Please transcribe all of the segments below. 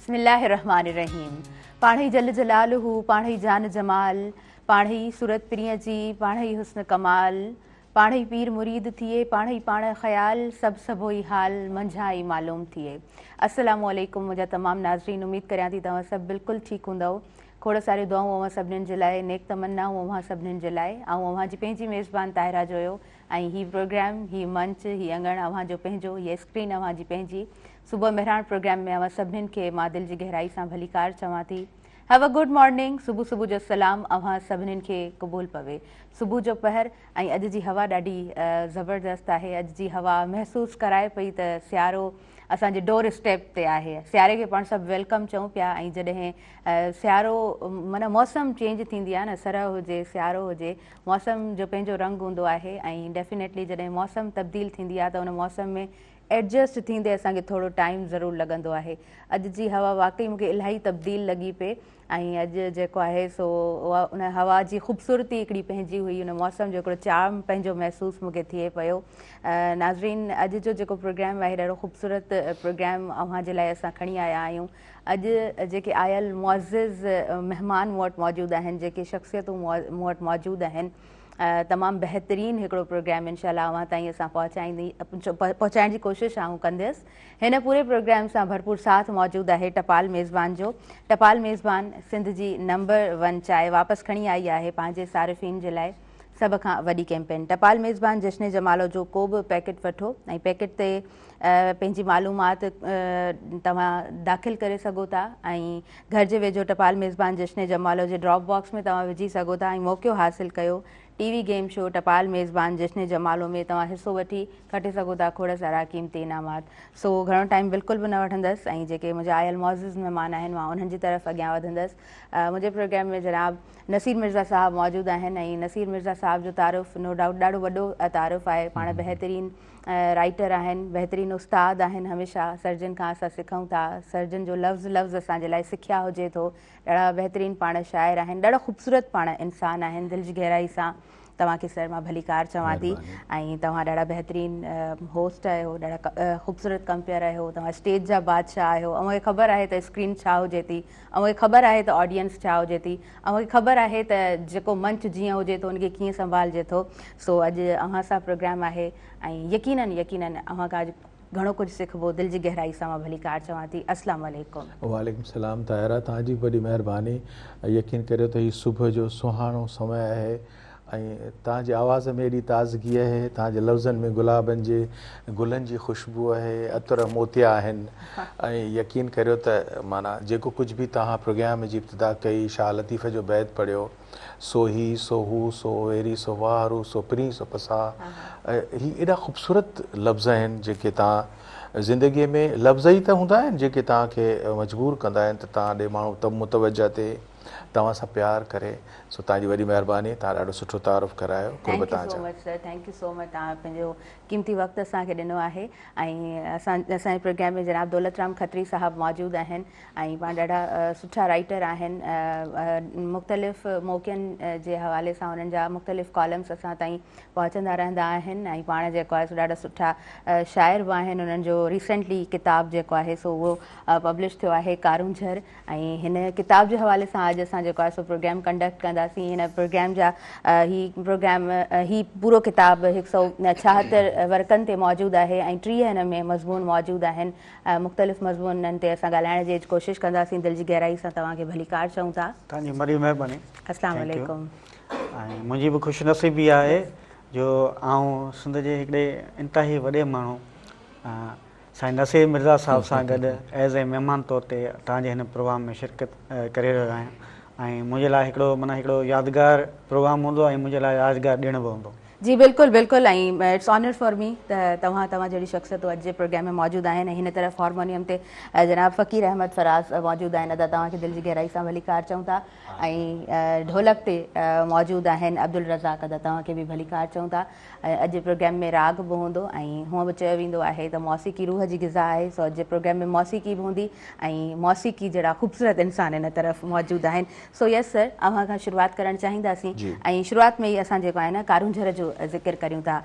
بسم الله الرحمٰن الرحيم پاڻهئي جل جلاله پاڻهئي جان جمال پاڻهئي صورت پرينء جي پاڻهئي حسن ڪمال پاڻهئي پير مريد ٿئي پاڻهئي پاڻ خيال سڀ سڀوئي حال منجهان ئي معلوم ٿئي السلام عليڪم منهنجا تمام ناظرين اميد ڪريان ٿي توهان سڀ بلڪل ٺيڪ هوندؤ کوڙ ساريون دعائون اوهان سڀنين جي لاء نيڪ تمنائون اوهان سڀنين جي لاء آئون اوهان جي پنهنجي ميزبان طاهره جويو ۽ هي پروگرام هي منچ هي اڱڻ اوهان جو پنهنجو هي اسڪرين اوهان جي پنهنجي صبح مهراڻ پروگرام ۾ اوهان سڀنين کي مان دل جي گهرائي سان ڀليڪار چوان ٿي. Have a good morning صبح صبح جو سلام اوهان سڀنين کي قبول پوي. صبح جو پهر ۽ اڄ جي هوا ڏاڍي زبردست آهي اڄ جي هوا محسوس ڪرائي پئي ته سيارو اسان جي ڊور اسٽيپ تي آهي سياري کي پاڻ سڀ welcome چئون پيا ۽ جڏهن سيارو معنيٰ موسم چينج ٿيندي آهي نه سرء هجي سيارو هجي موسم جو پنهنجو رنگ هوندو آهي ۽ ڊيفينيٽلي جڏهن موسم تبديل ٿيندي آهي ته ان موسم ۾ ايڊجسٽ ٿيندي اسان کي ٿورو ٽائيم ضرور لڳندو آهي. اڄ جي هوا واقعي مون کي الاهي تبديل لڳي پئي ۽ اڄ جيڪو آهي سو اها ان هوا جي خوبصورتي هڪڙي پنهنجي هئي ان موسم جو هڪڙو چارم پنهنجو محسوس مون کي ٿئي پيو. ناظرين اڄ جو جيڪو پروگرام آهي ڏاڍو خوبصورت پروگرام اوهان جي لاء اسان کڻي آيا آهيون. اڄ جيڪي آيل معزز مهمان مون وٽ موجود آهن جيڪي شخصيتون مون وٽ موجود آهن تمام بهترين هڪڙو پروگرام انشاء الله اوهان تائين اسان پهچائيندي پهچائڻ جي ڪوشش آئون ڪنديس هن پوري پروگرام سان ڀرپور ساٿ موجود آهي ٽپال ميزبان جو ٽپال ميزبان سنڌ جي نمبر 1 چائي واپس کڻي آئي آهي پنهنجي صارفين جي لاء سڀ کان وڏي ڪيمپين ٽپال ميزبان جشن جمالو جو ڪو به پيڪٽ وٺو ۽ پيڪٽ تي پنهنجي معلومات توهان داخل ڪري سگهو ٿا ۽ گهر جي ويجهو ٽپال ميزبان جشن جمالو جي ڊراپ باڪس ۾ توهان وجهي سگهو ٿا ۽ موقعو حاصل ڪيو ٽي وي گيم شو ٽپال ميزبان جشن جمالو ۾ توهان حصو وٺي کٽي سگهو ٿا کوڙ سارا قيمتي انعامات سو گهڻو ٽائيم بلڪل به نه وٺندس ۽ جيڪي منهنجا آيل معزز مهمان آهن مان انهن جي طرف اڳيان وڌندس منهنجي پروگرام ۾ جناب نصير مرزا صاحب موجود آهن ۽ نصير مرزا صاحب جو تعارف نو ڊائوٽ ڏاڍو وڏو تعارف آهي پاڻ بهترين رائيٽر آهن بهترين استاد آهن هميشه سرجن کان اسان سکون ٿا سرجن جو لفظ لفظ اسان جي لاء سکيا هجي ٿو ڏاڍا بهترين پاڻ شاعر آهن ڏاڍا خوبصورت پاڻ انسان آهن دل جي گهرائي سان توهان کي سر مان ڀليڪار چوان ٿي ۽ توهان ڏاڍا بهترين هوسٽ آهيو ڏاڍا خوبصورت ڪمپيئر آهيو توهان اسٽيج جا بادشاهه آهيو اوهان کي خبر آهي ته اسڪرين ڇا هجي ٿي اوهان کي خبر آهي ته آڊينس ڇا هجي ٿي اوهان کي خبر آهي ته جيڪو منچ جيئن هجي ٿو ان کي ڪيئن سنڀالجي ٿو سو اڄ اوهان سان پروگرام آهي ۽ يقينن يقينن اوهان کان اڄ گهڻو ڪجهه سکبو دل جي گهرائي سان مان ڀليڪار چوان ٿي اسلام عليڪم. وعليڪم السلام طاهره توهان جي به وڏي مهرباني يقين ڪريو ته هي صبح جو سهاڻو سمي آهي ۽ توهان جي آواز ۾ ايڏي تازگي آهي، توهان جي لفظن ۾ گلابن جي گلن جي خوشبو آهي، عطر موتيا آهن ۽ يقين ڪريو ته معنيٰ جيڪو ڪجهه به توهان پروگرام جي ابتدا ڪئي، شاهه لطيف جو بيت پڙهيو، سو هي، سو هو، سو ويري، سو واهرو، سو پرين، سو پساهه، هي ايڏا خوبصورت لفظ آهن جيڪي توهان زندگيء ۾ لفظ ئي ته هوندا آهن جيڪي توهان کي مجبور ڪندا آهن ته توهان ڏي ماڻهو متوجه ٿئي. توهان سان پيار ڪري سو توهان جي وڏي مهرباني توهان ڏاڍو سٺو تعارف ڪرايو قرب thank you توهان سو جا. مچ سر thank you so مچ توهان پنهنجو قيمتي وقت اسان کي ڏنو آهي ۽ اسان اسان جي پروگرام ۾ جناب دولت رام کتري صاحب موجود آهن ۽ پاڻ ڏاڍا سٺا رائيٽر آهن مختلف موقعن جي حوالي سان انهن جا مختلف ڪالمس اسان تائين پهچندا رهندا آهن ۽ پاڻ جيڪو آهي سو ڏاڍا سٺا شاعر به آهن انهن جو ريسينٽلي ڪتاب جيڪو آهي سو اهو پبلش ٿيو آهي ڪارونجهر ۽ هن ڪتاب جي حوالي سان اڄ اسان جيڪو آهي سو پروگرام ڪنڊڪٽ ڪنداسين هن پروگرام جا هي پروگرام هي پورو ڪتاب هڪ سئو ڇاهتر ورقن تي موجود آهي ۽ 30 هن ۾ مضمون موجود آهن مختلف مضمونن تي اسان ڳالهائڻ جي ڪوشش ڪنداسين دل جي گهرائي سان توهان کي ڀليڪار چئون ٿا. توهان جي وڏي مهرباني. اسلام عليڪم. ۽ منهنجي به خوش نصيبي آهي جو آئون سنڌ جي هڪڙي انتهائي وڏي ماڻهو سائين نصير مرزا صاحب سان گڏ ايز اي مهمان طور تي توهان جي هن پروگرام ۾ شرڪت ڪري رهيو آهيان ۽ منهنجي لاء هڪڙو معنيٰ هڪڙو يادگار پروگرام هوندو ۽ منهنجي لاء يادگار ڏڻ به هوندو. جي بلڪل بلڪل ۽ it's honour for me ته توهان توهان جهڙيون شخصيتون اڄ جي پروگرام ۾ موجود آهن ۽ هن طرف هارمونيم تي جناب فقير احمد فراز موجود آهن ادا توهان کي دل جي گهرائي سان ڀليڪار چئون ٿا ۽ ڍولڪ تي موجود آهن عبدالرزاق ادا توهان کي به ڀليڪار چئون ٿا. اڄ جي پروگرام ۾ راڳ به هوندو ۽ هونء به چيو ويندو آهي ته موسيقي روح جي غذا آهي سو اڄ جي پروگرام ۾ موسيقي به هوندي ۽ موسيقي جهڙا خوبصورت انسان هن طرف موجود آهن سو يس سر اوهان کان شروعات ڪرڻ چاهينداسين ۽ شروعات ۾ ئي اسان جيڪو آهي نه ڪارونجهر جو جو ذڪر ڪريون ٿا.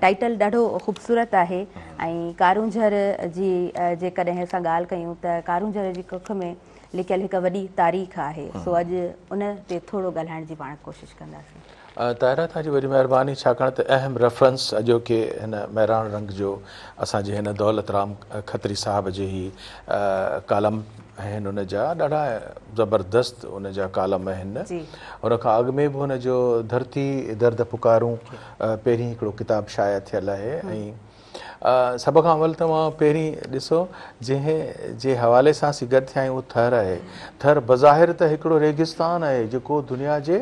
ٽائيٽل ڏاڍو خوبصورت آهي ۽ ڪارونجهر جي جيڪڏهن اسان ڳالهه ڪيون ته ڪارونجهر جي ڪک ۾ لڪيل هڪ وڏي تاريخ آهي سو اڄ ان تي ٿورو ڳالهائڻ جي پاڻ ڪوشش ڪنداسين. طاهره توهان جي وڏي مهرباني ڇاڪاڻ ته اهم ريفرنس اڄوڪي هن مهراڻ رنگ جو اسان جي هن دولت رام کتري صاحب جي هي ڪالم آهن ان جا ڏاڍا زبردست ان جا ڪالم آهن ان کان اڳ ۾ به هن جو ڌرتي درد پڪارون پهرين هڪڙو ڪتاب شايع ٿيل آهي ۽ سڀ کان اول ته مان پهرين ڏسو جنهن جي حوالي سان اسين گڏ ٿيا آهيون اهو ٿر آهي ٿر بظاهر ته هڪڙو ريگستان آهي جيڪو دنيا جي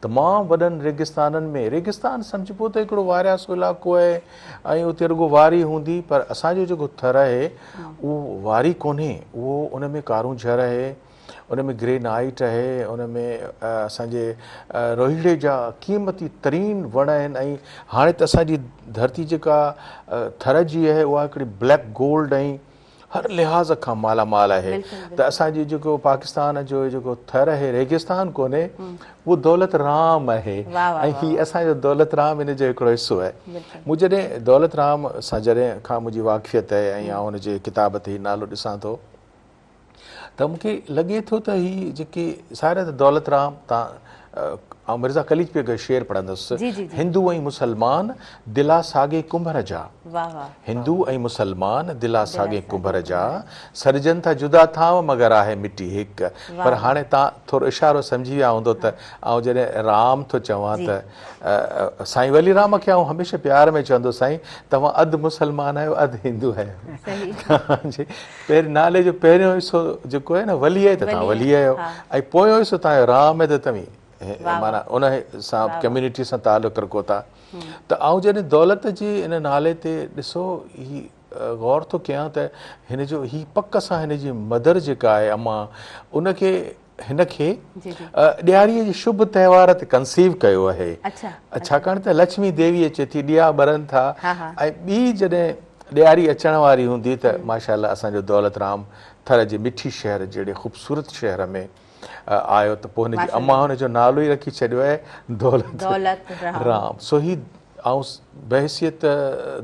تمام وڏن ريگستانن ۾ ريگستان سمجهبو ته هڪڙو وارياسو علائقو آهي ۽ اتي رڳو واري هوندي پر اسان جو جيڪو ٿر آهي اهو واري ڪونهي اهو ان ۾ ڪارونجهر آهي ان ۾ گرينائيٽ آهي ان ۾ اسان جي روهيڙي جا قيمتي ترين وڻ آهن ۽ هاڻي ته اسان جي ڌرتي جيڪا ٿر جي آهي اها هڪڙي بليڪ گولڊ ۽ هر لحاظ کان مالا مال آهي ته اسان جي جيڪو پاڪستان جو جيڪو ٿر آهي ريگستان ڪونهي اهو دولت رام آهي ۽ هي اسان جو دولت رام ان جو هڪڙو حصو آهي مون جڏهن دولت رام سان جڏهن کان منهنجي واقفيت آهي ۽ آئون ان جي ڪتاب تي هي نالو ڏسان ٿو ته مون کي لڳي ٿو ته هي جيڪي ظاهر آهي ته دولت رام تان آئون مرزا قليچ بيگ جو شعر پڙهندس هندو ۽ مسلمان دلا ساڳي ڪنڀر جا هندو ۽ مسلمان دلا ساڳي ڪنڀر جا سڏجن ٿا جدا ٿانو مگر آهي مٽي هڪ پر هاڻي تان ٿورو اشارو سمجهي ويا هوندو ته آئون جڏهن رام ٿو چوان ته سائين ولي رام کي آئون هميشه پيار ۾ چوندو سائين توهان اڌ مسلمان آهيو اڌ هندو آهيو توهان جي پهرين نالي جو پهريون حصو جيڪو آهي نه ولي آهي ته توهان ولي آهيو ۽ پويون حصو توهان جو رام آهي ته توهين معنيٰ ان سان ڪميونٽي سان تعلق رکو ٿا ته آئون جڏهن دولت جي ان نالي تي ڏسو هي غور ٿو ڪيان ته هن جو هي پڪ سان هن جي مدر جيڪا آهي امان ان کي هن کي ڏياريء جي شڀ تهوار تي ڪنسيو ڪيو آهي ڇاڪاڻ ته لڇمي ديوي اچي ٿي ڏيئا ٻرن ٿا ۽ ٻي جڏهن ڏياري اچڻ واري هوندي ته ماشاء الله اسان جو دولت رام ٿر جي مٺي شهر جهڙي خوبصورت شهر ۾ آيو ته پوء هن جي امان هن جو نالو ئي رکي ڇڏيو آهي دولت رام سو هي آئون بحيثيت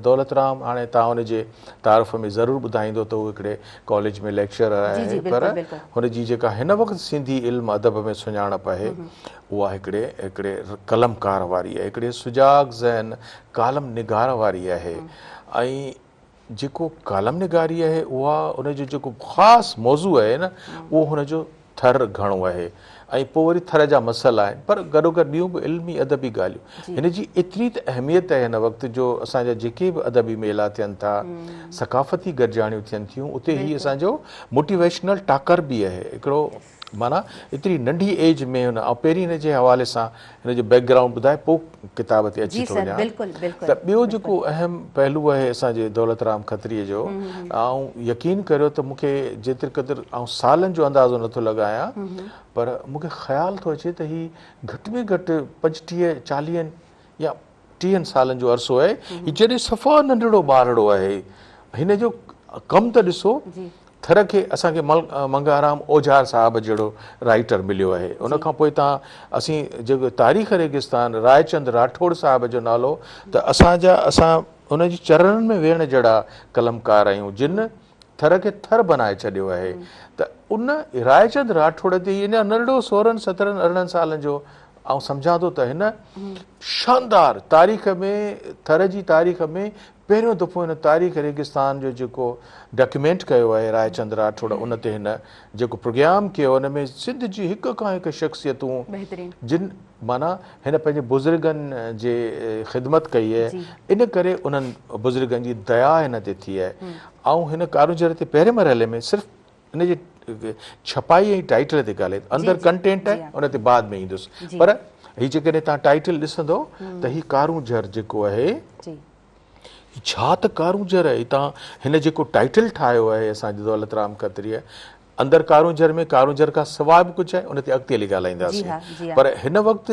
دولت رام هاڻي توهان ان جي تعارف ۾ ضرور ٻڌائيندو ته هو هڪڙي ڪاليج ۾ ليڪچرر آهي پر هن جي جيڪا هن وقت سنڌي علم ادب ۾ سڃاڻپ آهي اها هڪڙي هڪڙي قلمڪار واري آهي هڪڙي سجاڳ ذهن ڪالم نگار واري آهي ۽ جيڪو ڪالم نگاري آهي اها ان جو جيڪو خاص موضوع آهي نه اهو هن جو ٿر گهڻو آهي ۽ پوء وري ٿر جا مسئلا آهن پر گڏوگڏ ٻيون به علمي ادبي ڳالهيون هن جي ايتري ته اهميت آهي هن وقت جو اسان جا جيڪي به ادبي ميلا ٿين ٿا ثقافتي گڏجاڻيون ٿين ٿيون اتي هي اسان جو موٽيويشنل ٽاڪر به آهي هڪڙو معنيٰ ايتري ننڍي ايج ۾ هن آئون پهرين هن جي حوالي سان هن جو بيڪ گرائونڊ ٻڌائي پوء ڪتاب تي اچي ٿو وڃان ته ٻيو جيڪو اهم پهلو آهي اسان جي دولت رام کتريء جو آئون يقين ڪريو ته مون کي جيتري قدر آئون سالن جو اندازو نٿو لڳايان پر مون کي خيال ٿو اچي ته هي گهٽ ۾ گهٽ پنجٽيهه چاليهن يا ٽيهن سالن جو عرصو آهي هي جڏهن صفا ننڍڙو ٻارڙو آهي هن جو ڪم ته ڏسو ٿر کي اسان کي منگهارام اوجهار صاحب جهڙو رائيٽر مليو آهي ان کان پوء تان اسين جيڪو تاريخ ريگستان رائچند راٺوڙ صاحب جو نالو ته اسان جا اسان ان جي چرڻن ۾ ويهڻ جهڙا قلمڪار آهيون جن ٿر کي ٿر بنائي ڇڏيو آهي ته ان رائچند راٺوڙ تي اڃا ننڍڙو سورهن سترهن ارڙهن سالن جو آئون سمجهان ٿو ته هن شاندار تاريخ ۾ ٿر جي تاريخ ۾ پهريون دفعو هن تاريخ ريگستان جو جيڪو ڊاڪيومينٽ ڪيو آهي رائچند راٺوڙ ان تي هن جيڪو پروگرام ڪيو ان ۾ سنڌ جي هڪ کان هڪ شخصيتون جن معنيٰ هن پنهنجي بزرگن جي خدمت ڪئي آهي ان ڪري انهن بزرگن جي ديا هن تي ٿي آهي آئون هن ڪارونجهر تي پهرين مرحلي ۾ صرف ان جي ڇپائي ۽ ٽائيٽل تي ڳالهائي اندر ڪنٽينٽ آهي ان تي بعد ۾ ايندس پر هي جيڪڏهن توهان ٽائيٽل ڏسندو ته هي ڪارونجهر جيڪو آهي هي ڇا ته ڪارونجهر آهي توهان هن جيڪو ٽائيٽل ٺاهيو آهي اسان جي دولت رام کتريء اندر ڪارونجهر ۾ ڪارونجهر کان سواء به ڪجهه آهي ان تي اڳتي هلي ڳالهائينداسين پر هن وقت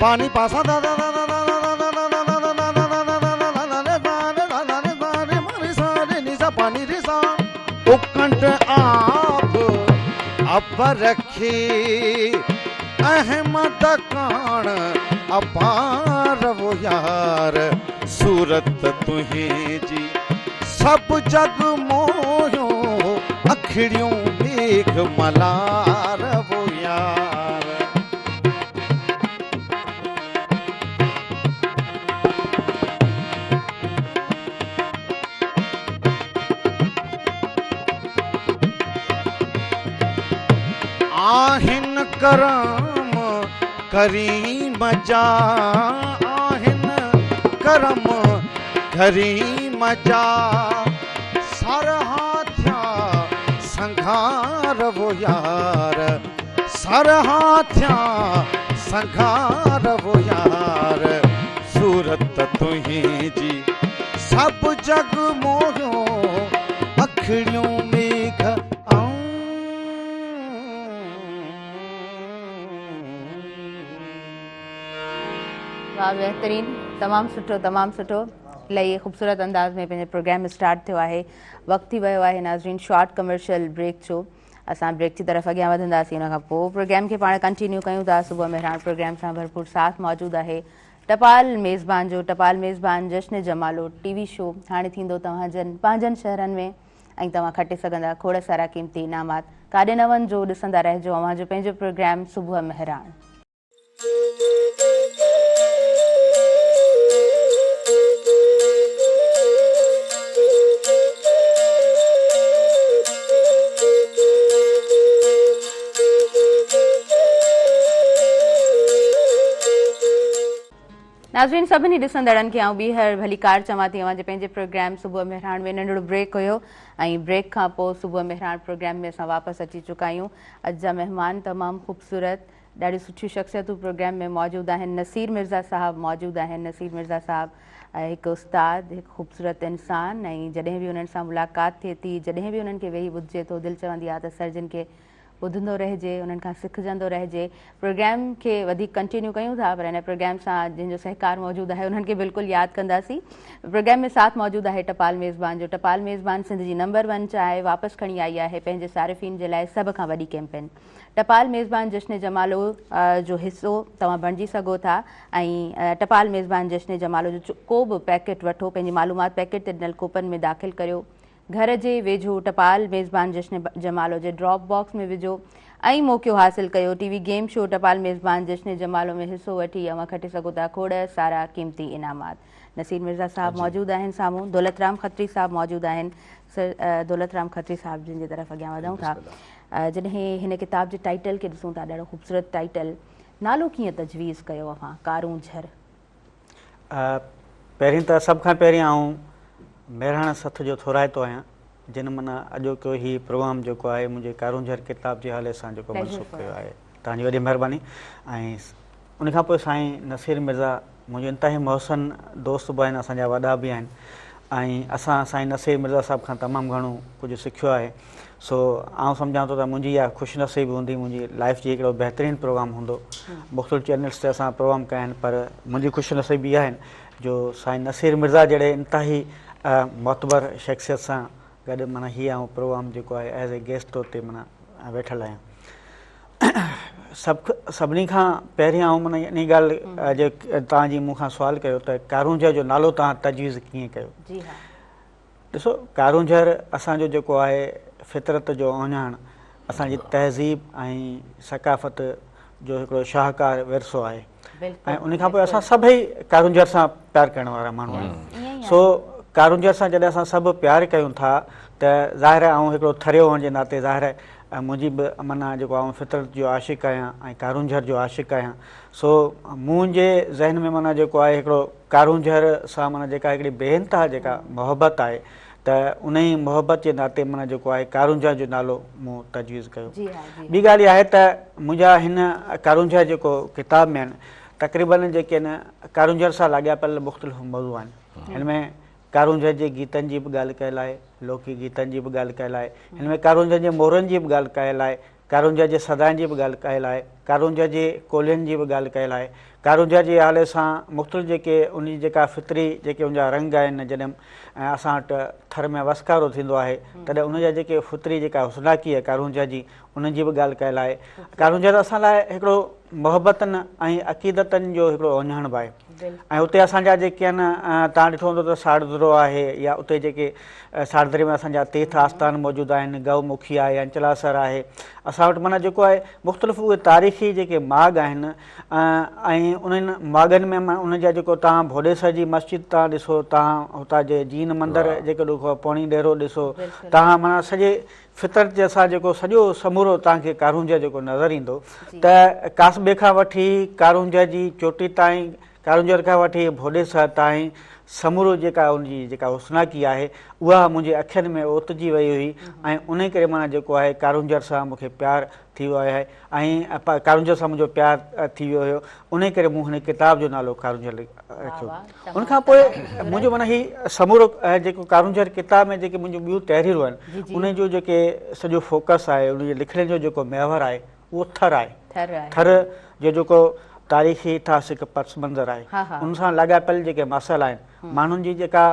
پاني پاسا دا دا دا دا اڪنٺ آڀ اڀ رکي احمد ڪاڻ اپار وو يار صورت تنهنجي سڀ جڳ موهيو اکڙيون ميگهه ملهار وو يار. آهن ڪرم ڪريم جا آهن ڪرم ڪريم جا سرها ٿيا سنگهار وو يار سرها ٿيا سنگهار وو يار صورت تنهنجي سڀ جڳ موهيو اکڙيون ميگهه واھ بهترين تمام سٺو تمام سٺو الاهي خوبصورت انداز ۾ پنهنجو پروگرام اسٽارٽ ٿيو آهي وقت ٿي ويو آهي ناظرين شارٽ ڪمرشل بريڪ جو اسان بريڪ جي طرف اڳيان وڌنداسين ان کان پوء پروگرام کي پاڻ ڪنٽينيو ڪيون ٿا صبح مهراڻ پروگرام سان ڀرپور ساٿ موجود آهي ٽپال ميزبان جو ٽپال ميزبان جشن جمالو ٽي وي شو هاڻي ٿيندو توهان جن پنهنجن شهرن ۾ ۽ توهان کٽي سگهندا کوڙ سارا قيمتي انعامات ڪاڏي نه وڃجو ڏسندا رهجو اوهان جو پنهنجو پروگرام صبح مهراڻ. ناظرين سڀني ڏسندڙن کي آئون ٻيهر ڀليڪار چوان ٿي اوهان جي پنهنجي پروگرام صبح مهراڻ ۾ ننڍڙو بريڪ هيو ۽ بريڪ کان پوء صبح مهراڻ پروگرام ۾ اسان واپس اچي چڪا آهيون اڄ جا مهمان تمام خوبصورت ڏاڍيون سٺيون شخصيتون پروگرام ۾ موجود آهن نصير مرزا صاحب موجود آهن نصير مرزا صاحب هڪ استاد هڪ خوبصورت انسان ۽ جڏهن به انهن سان ملاقات ٿئي ٿي جڏهن به انهن کي ويهي ٻڌجي ٿو دل چوندي آهي ته سر جن کي ٻڌندو رهجي انهن کان سکجندو رهجي پروگرام کي وڌيڪ ڪنٽينيو ڪيون ٿا پر هن پروگرام سان جن جو سهڪار موجود آهي انهن کي بلڪل ياد ڪنداسين پروگرام ۾ ساٿ موجود آهي ٽپال ميزبان جو ٽپال ميزبان سنڌ جي نمبر ون چانهه واپس کڻي آئي آهي پنهنجي صارفين جي لاء سڀ کان وڏي ڪيمپين ٽپال ميزبان جشن جمالو جو حصو توهان بڻجي سگهو ٿا ۽ ٽپال ميزبان جشن جمالو جو ڪو به پيڪيٽ وٺو پنهنجي معلومات پيڪيٽ تي ڏنل ڪوپن ۾ داخل ڪريو گهر جي ويجهو ٽپال ميزبان جشن جمالو جي ڊراپ باڪس ۾ وجهو ۽ موقعو حاصل ڪيو ٽي وي گيم شو ٽپال ميزبان جشن جمالو ۾ حصو وٺي اوهان کٽي سگهو ٿا کوڙ سارا قيمتي انعامات نصير مرزا صاحب موجود آهن سامهون دولت رام کتري صاحب موجود آهن سر دولت رام کتري صاحب جن جي طرف اڳيان وڌون ٿا جڏهن هن ڪتاب جي ٽائيٽل کي ڏسون ٿا ڏاڍو خوبصورت ٽائيٽل نالو ڪيئن تجويز ڪيو اوهان ڪارونجهر پهرين ته سڀ کان پهرين آئون مهراڻ سٿ جو ٿورائتو آهيان جن معنيٰ اڄوڪو هي پروگرام جيڪو آهي منهنجي ڪارونجهر ڪتاب جي حوالي سان جيڪو منسوخ ڪيو آهي توهان جي وڏي مهرباني ۽ ان کان پوء سائين نصير مرزا منهنجو انتهائي محسن دوست به آهن اسان جا وڏا به آهن ۽ اسان سائين نصير مرزا صاحب کان تمام گهڻو ڪجهه سکيو آهي سو آئون سمجهان ٿو ته منهنجي اها خوش نصيبي هوندي منهنجي لائف جي هڪڙو بهترين پروگرام هوندو مختلف چينلز تي اسان پروگرام ڪيا آهن پر منهنجي خوش نصيبي اها آهن جو سائين نصير مرزا جهڙي انتهائي معتبر شخصيت سان گڏ معنيٰ هي آئون پروگرام جيڪو آهي ايز اي گيسٽ طور تي معنيٰ ويٺل آهيان سڀ سڀني کان پهرين آئون معنيٰ انهي ڳالهه جي توهان جي مون کان سوال ڪيو ته ڪارونجهر جو نالو توهان تجويز ڪيئن ڪيو جي ها ڏسو ڪارونجهر اسان جو جيڪو آهي فطرت جو اهڃاڻ اسان جي تهذيب ۽ ثقافت جو هڪڙو شاهڪار ورثو آهي ۽ ان کان پوء اسان سڀئي ڪارونجهر سان پيار ڪرڻ وارا ماڻهو آهيون سو ڪارونجهر سان جڏهن اسان سڀ پيار ڪيون ٿا ته ظاهر آهي آئون هڪڙو ٿريو هئڻ جي ناتي ظاهر آهي منهنجي به معنيٰ جيڪو آئون فطرت جو عاشق آهيان ۽ ڪارونجهر جو عاشق آهيان سو منهنجي ذهن ۾ معنيٰ جيڪو آهي هڪڙو ڪارونجهر سان معنيٰ جيڪا هڪڙي بي انتها جيڪا محبت آهي ته انهي محبت جي ناتي معنيٰ جيڪو آهي ڪارونجهر جو نالو مون تجويز ڪيو. ٻي ڳالهه اها آهي ته منهنجا هن ڪارونجهر جيڪو ڪتاب ۾ آهن تقريبن جيڪي آهن ڪارونجهر سان لاڳاپيل مختلف موضوع آهن. هن ۾ ڪارونجهر جي گيتن جي به ڳالهه ڪيل آهي، لوڪي گيتن جي به ڳالهه ڪيل آهي، هن ۾ ڪارونجهر جي مورن جي به ڳالهه ڪيل آهي. ڪارونجهر جي صدائن جي به ڳالهه ڪيل آهي، ڪارونجهر جي ڪولهين جي به ڳالهه ڪيل آهي، ڪارونجهر جي حوالي سان مختلف جيڪي ان جي جيڪا فطري جيڪي ان جا رنگ آهن جڏهن اسان وٽ ٿر ۾ وسڪارو ٿيندو آهي تڏهن ان جا جيڪي فطري جيڪا حسناڪي آهي ڪارونجهر جي انهن جي به ڳالهه ڪيل آهي. ڪارونجهر اسان لاء هڪڙو محبتن ۽ عقيدتن جو هڪڙو اهڃاڻ به آهي ۽ اتي اسان جا جيڪي آهن توهان ڏٺو هوندو ته ساڙدرو آهي يا اتي جيڪي ساڙدري ۾ اسان جا تيرٿ آستان موجود آهن گئو مکي آهي انچلاسر آهي اسان وٽ معنيٰ جيڪو آهي مختلف اهي تاريخي جيڪي ماڳ آهن ۽ انهن ماڳن ۾ انهن جا جيڪو توهان ڀوڏيسر جي مسجد توهان ڏسو توهان هتان جي جين مندر جيڪو ڏسو پوڻي ڏيرو ڏسو توهان معنيٰ سڄي فطرت جي سان جيڪو سڄو سمورو توهان کي ڪارونجهر جيڪو نظر ايندو ته ڪاسبي کان وٺي ڪارونجهر جي چوٽي تائين ڪارونجهر کان وٺي ڀوڏيسر تائين سمورو جيڪا ان جي جيڪا حسناڪي آهي اها منهنجي اکين ۾ اوتجي وئي هئي ۽ انهي ڪري معنيٰ جيڪو آهي ڪارونجهر سان مون کي پيار ٿي ويو آهي ۽ ڪارونجهر سان منهنجو پيار ٿي ويو هيو انهي ڪري مون هن ڪتاب جو نالو ڪارونجهر رکيو ان کان پوء منهنجو معنيٰ هي سمورو جيڪو ڪارونجهر ڪتاب ۾ جيڪي منهنجون ٻيون تحريرون آهن انهن جو جيڪي سڄو فوڪس آهي ان جي لکڻين جو جيڪو محور آهي اهو ٿر آهي ٿر جو جيڪو تاريخي اتهاسڪ پس منظر آهي ان سان لاڳاپيل جيڪي مسئلا آهن ماڻهن جي جيڪا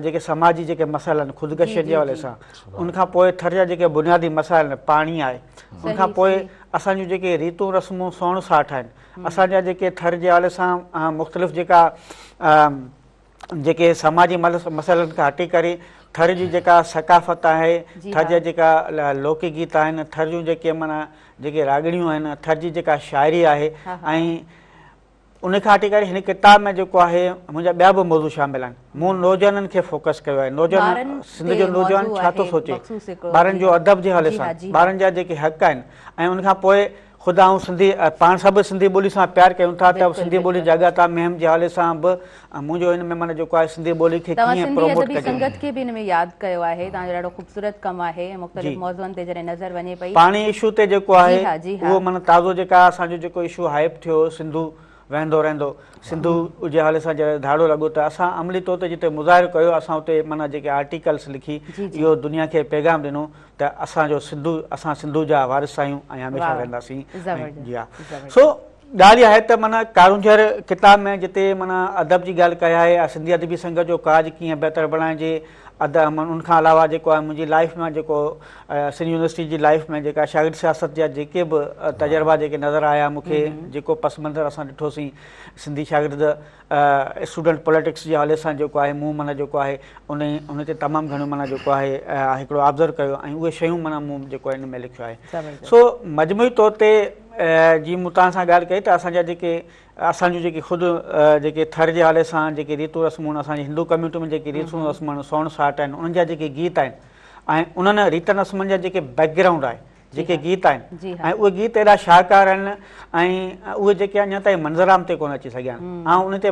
جيڪي سماجي جيڪي مسئلا آهن خودڪشين جي حوالي سان ان کان پوء ٿر جا جيڪي بنيادي مسائل آهن پاڻي آهي ان کان پوء اسان جون جيڪي ريتون رسمون سوڻ ساٺ آهن اسان جا جيڪي ٿر جي حوالي سان مختلف جيڪا جيڪي سماجي مسئلن کان هٽي ڪري ٿر جي جيڪا ثقافت آهي ٿر جا جيڪا لوڪي گيت آهن ٿر جون جيڪي معنيٰ جيڪي راڳڻيون آهن ٿر جي جيڪا شاعري آهي ۽ ان کان هٽي ڪري هن ڪتاب ۾ جيڪو آهي منهنجا ٻيا به موضوع شامل آهن مون نوجوانن کي فوڪس ڪيو آهي نوجوان سنڌ جو نوجوان ڇا ٿو سوچي ٻارن جو ادب جي حوالي سان ٻارن جا جيڪي حق آهن ۽ ان کان پوء خود آئون سنڌي پاڻ سڀ سنڌي ٻولي سان پيار ڪيون ٿا ته سنڌي ٻولي جاڳرتا مهم جي حوالي سان به منهنجو ان ۾ معنيٰ جيڪو آهي سنڌي ٻولي کي توهان ڪيئن سنڌي پروموٽ ادبي ڪجي. سنگت کي به ان ۾ ياد ڪيو آهي توهان جو ڏاڍو خوبصورت ڪم آهي ۽ مختلف جي. موضوعن تي جڏهن نظر وڃي پئي. پاڻي اشو تي جيڪو جي آهي ها جي ها. اهو معنيٰ تازو جيڪا اسان جو جيڪو اشو هائپ ٿيو سنڌو وهندو رهندو سنڌو جي حوالي سان جڏهن ڌاڙو لڳو ته اسان عملي طور تي جتي مظاهرو ڪيو اسان اتي معنيٰ جيڪي آرٽيڪلس لکي جي جي. اهو دنيا کي پيغام ڏنو ته اسان جو سنڌو اسان سنڌو جا وارث آهيون ۽ هميشه رهنداسين جي ها سو ڳالهه اها آهي ته معنيٰ ڪارونجهر ڪتاب ۾ جتي معنيٰ ادب جي ڳالهه ڪئي آهي سنڌي ادبي سنگت جو ڪاڄ ڪيئن بهتر بڻائجي ادب ان کان علاوه جيڪو آهي منهنجي لائيف ۾ جيڪو سنڌ يونيورسٽي جي لائيف ۾ جيڪا شاگرد سياست جا جيڪي به تجربا جيڪي نظر آيا مون کي جيڪو پس منظر اسان ڏٺوسين سنڌي شاگرد اسٽوڊنٽ پوليٽڪس جي حوالي سان جيڪو آهي مون معنيٰ جيڪو آهي ان ان تي تمام گهڻو معنيٰ جيڪو آهي هڪڙو آبزرو ڪيو ۽ اهي شيون معنيٰ مون جيڪو آهي ان ۾ لکيو آهي سو مجموعي طور تي جي مون توهان سان ڳالهه ڪئي ته اسان جا جيڪي اسان جون جيڪي خود جيڪي ٿر جي حوالي سان جيڪي ريتون رسمون اسان جي هندو ڪميونٽي ۾ جيڪي ريتون رسمون سوڻ ساٺ آهن انهن جا جيڪي گيت آهن ۽ انهن ريتن رسمن جا جيڪي بيڪ گرائونڊ آهي جيڪي گيت آهن ۽ اهي گيت ايڏا شاهڪار آهن ۽ اهي جيڪي اڃا تائين منظرعام تي ڪونه اچي سگهيا آهن آئون ان تي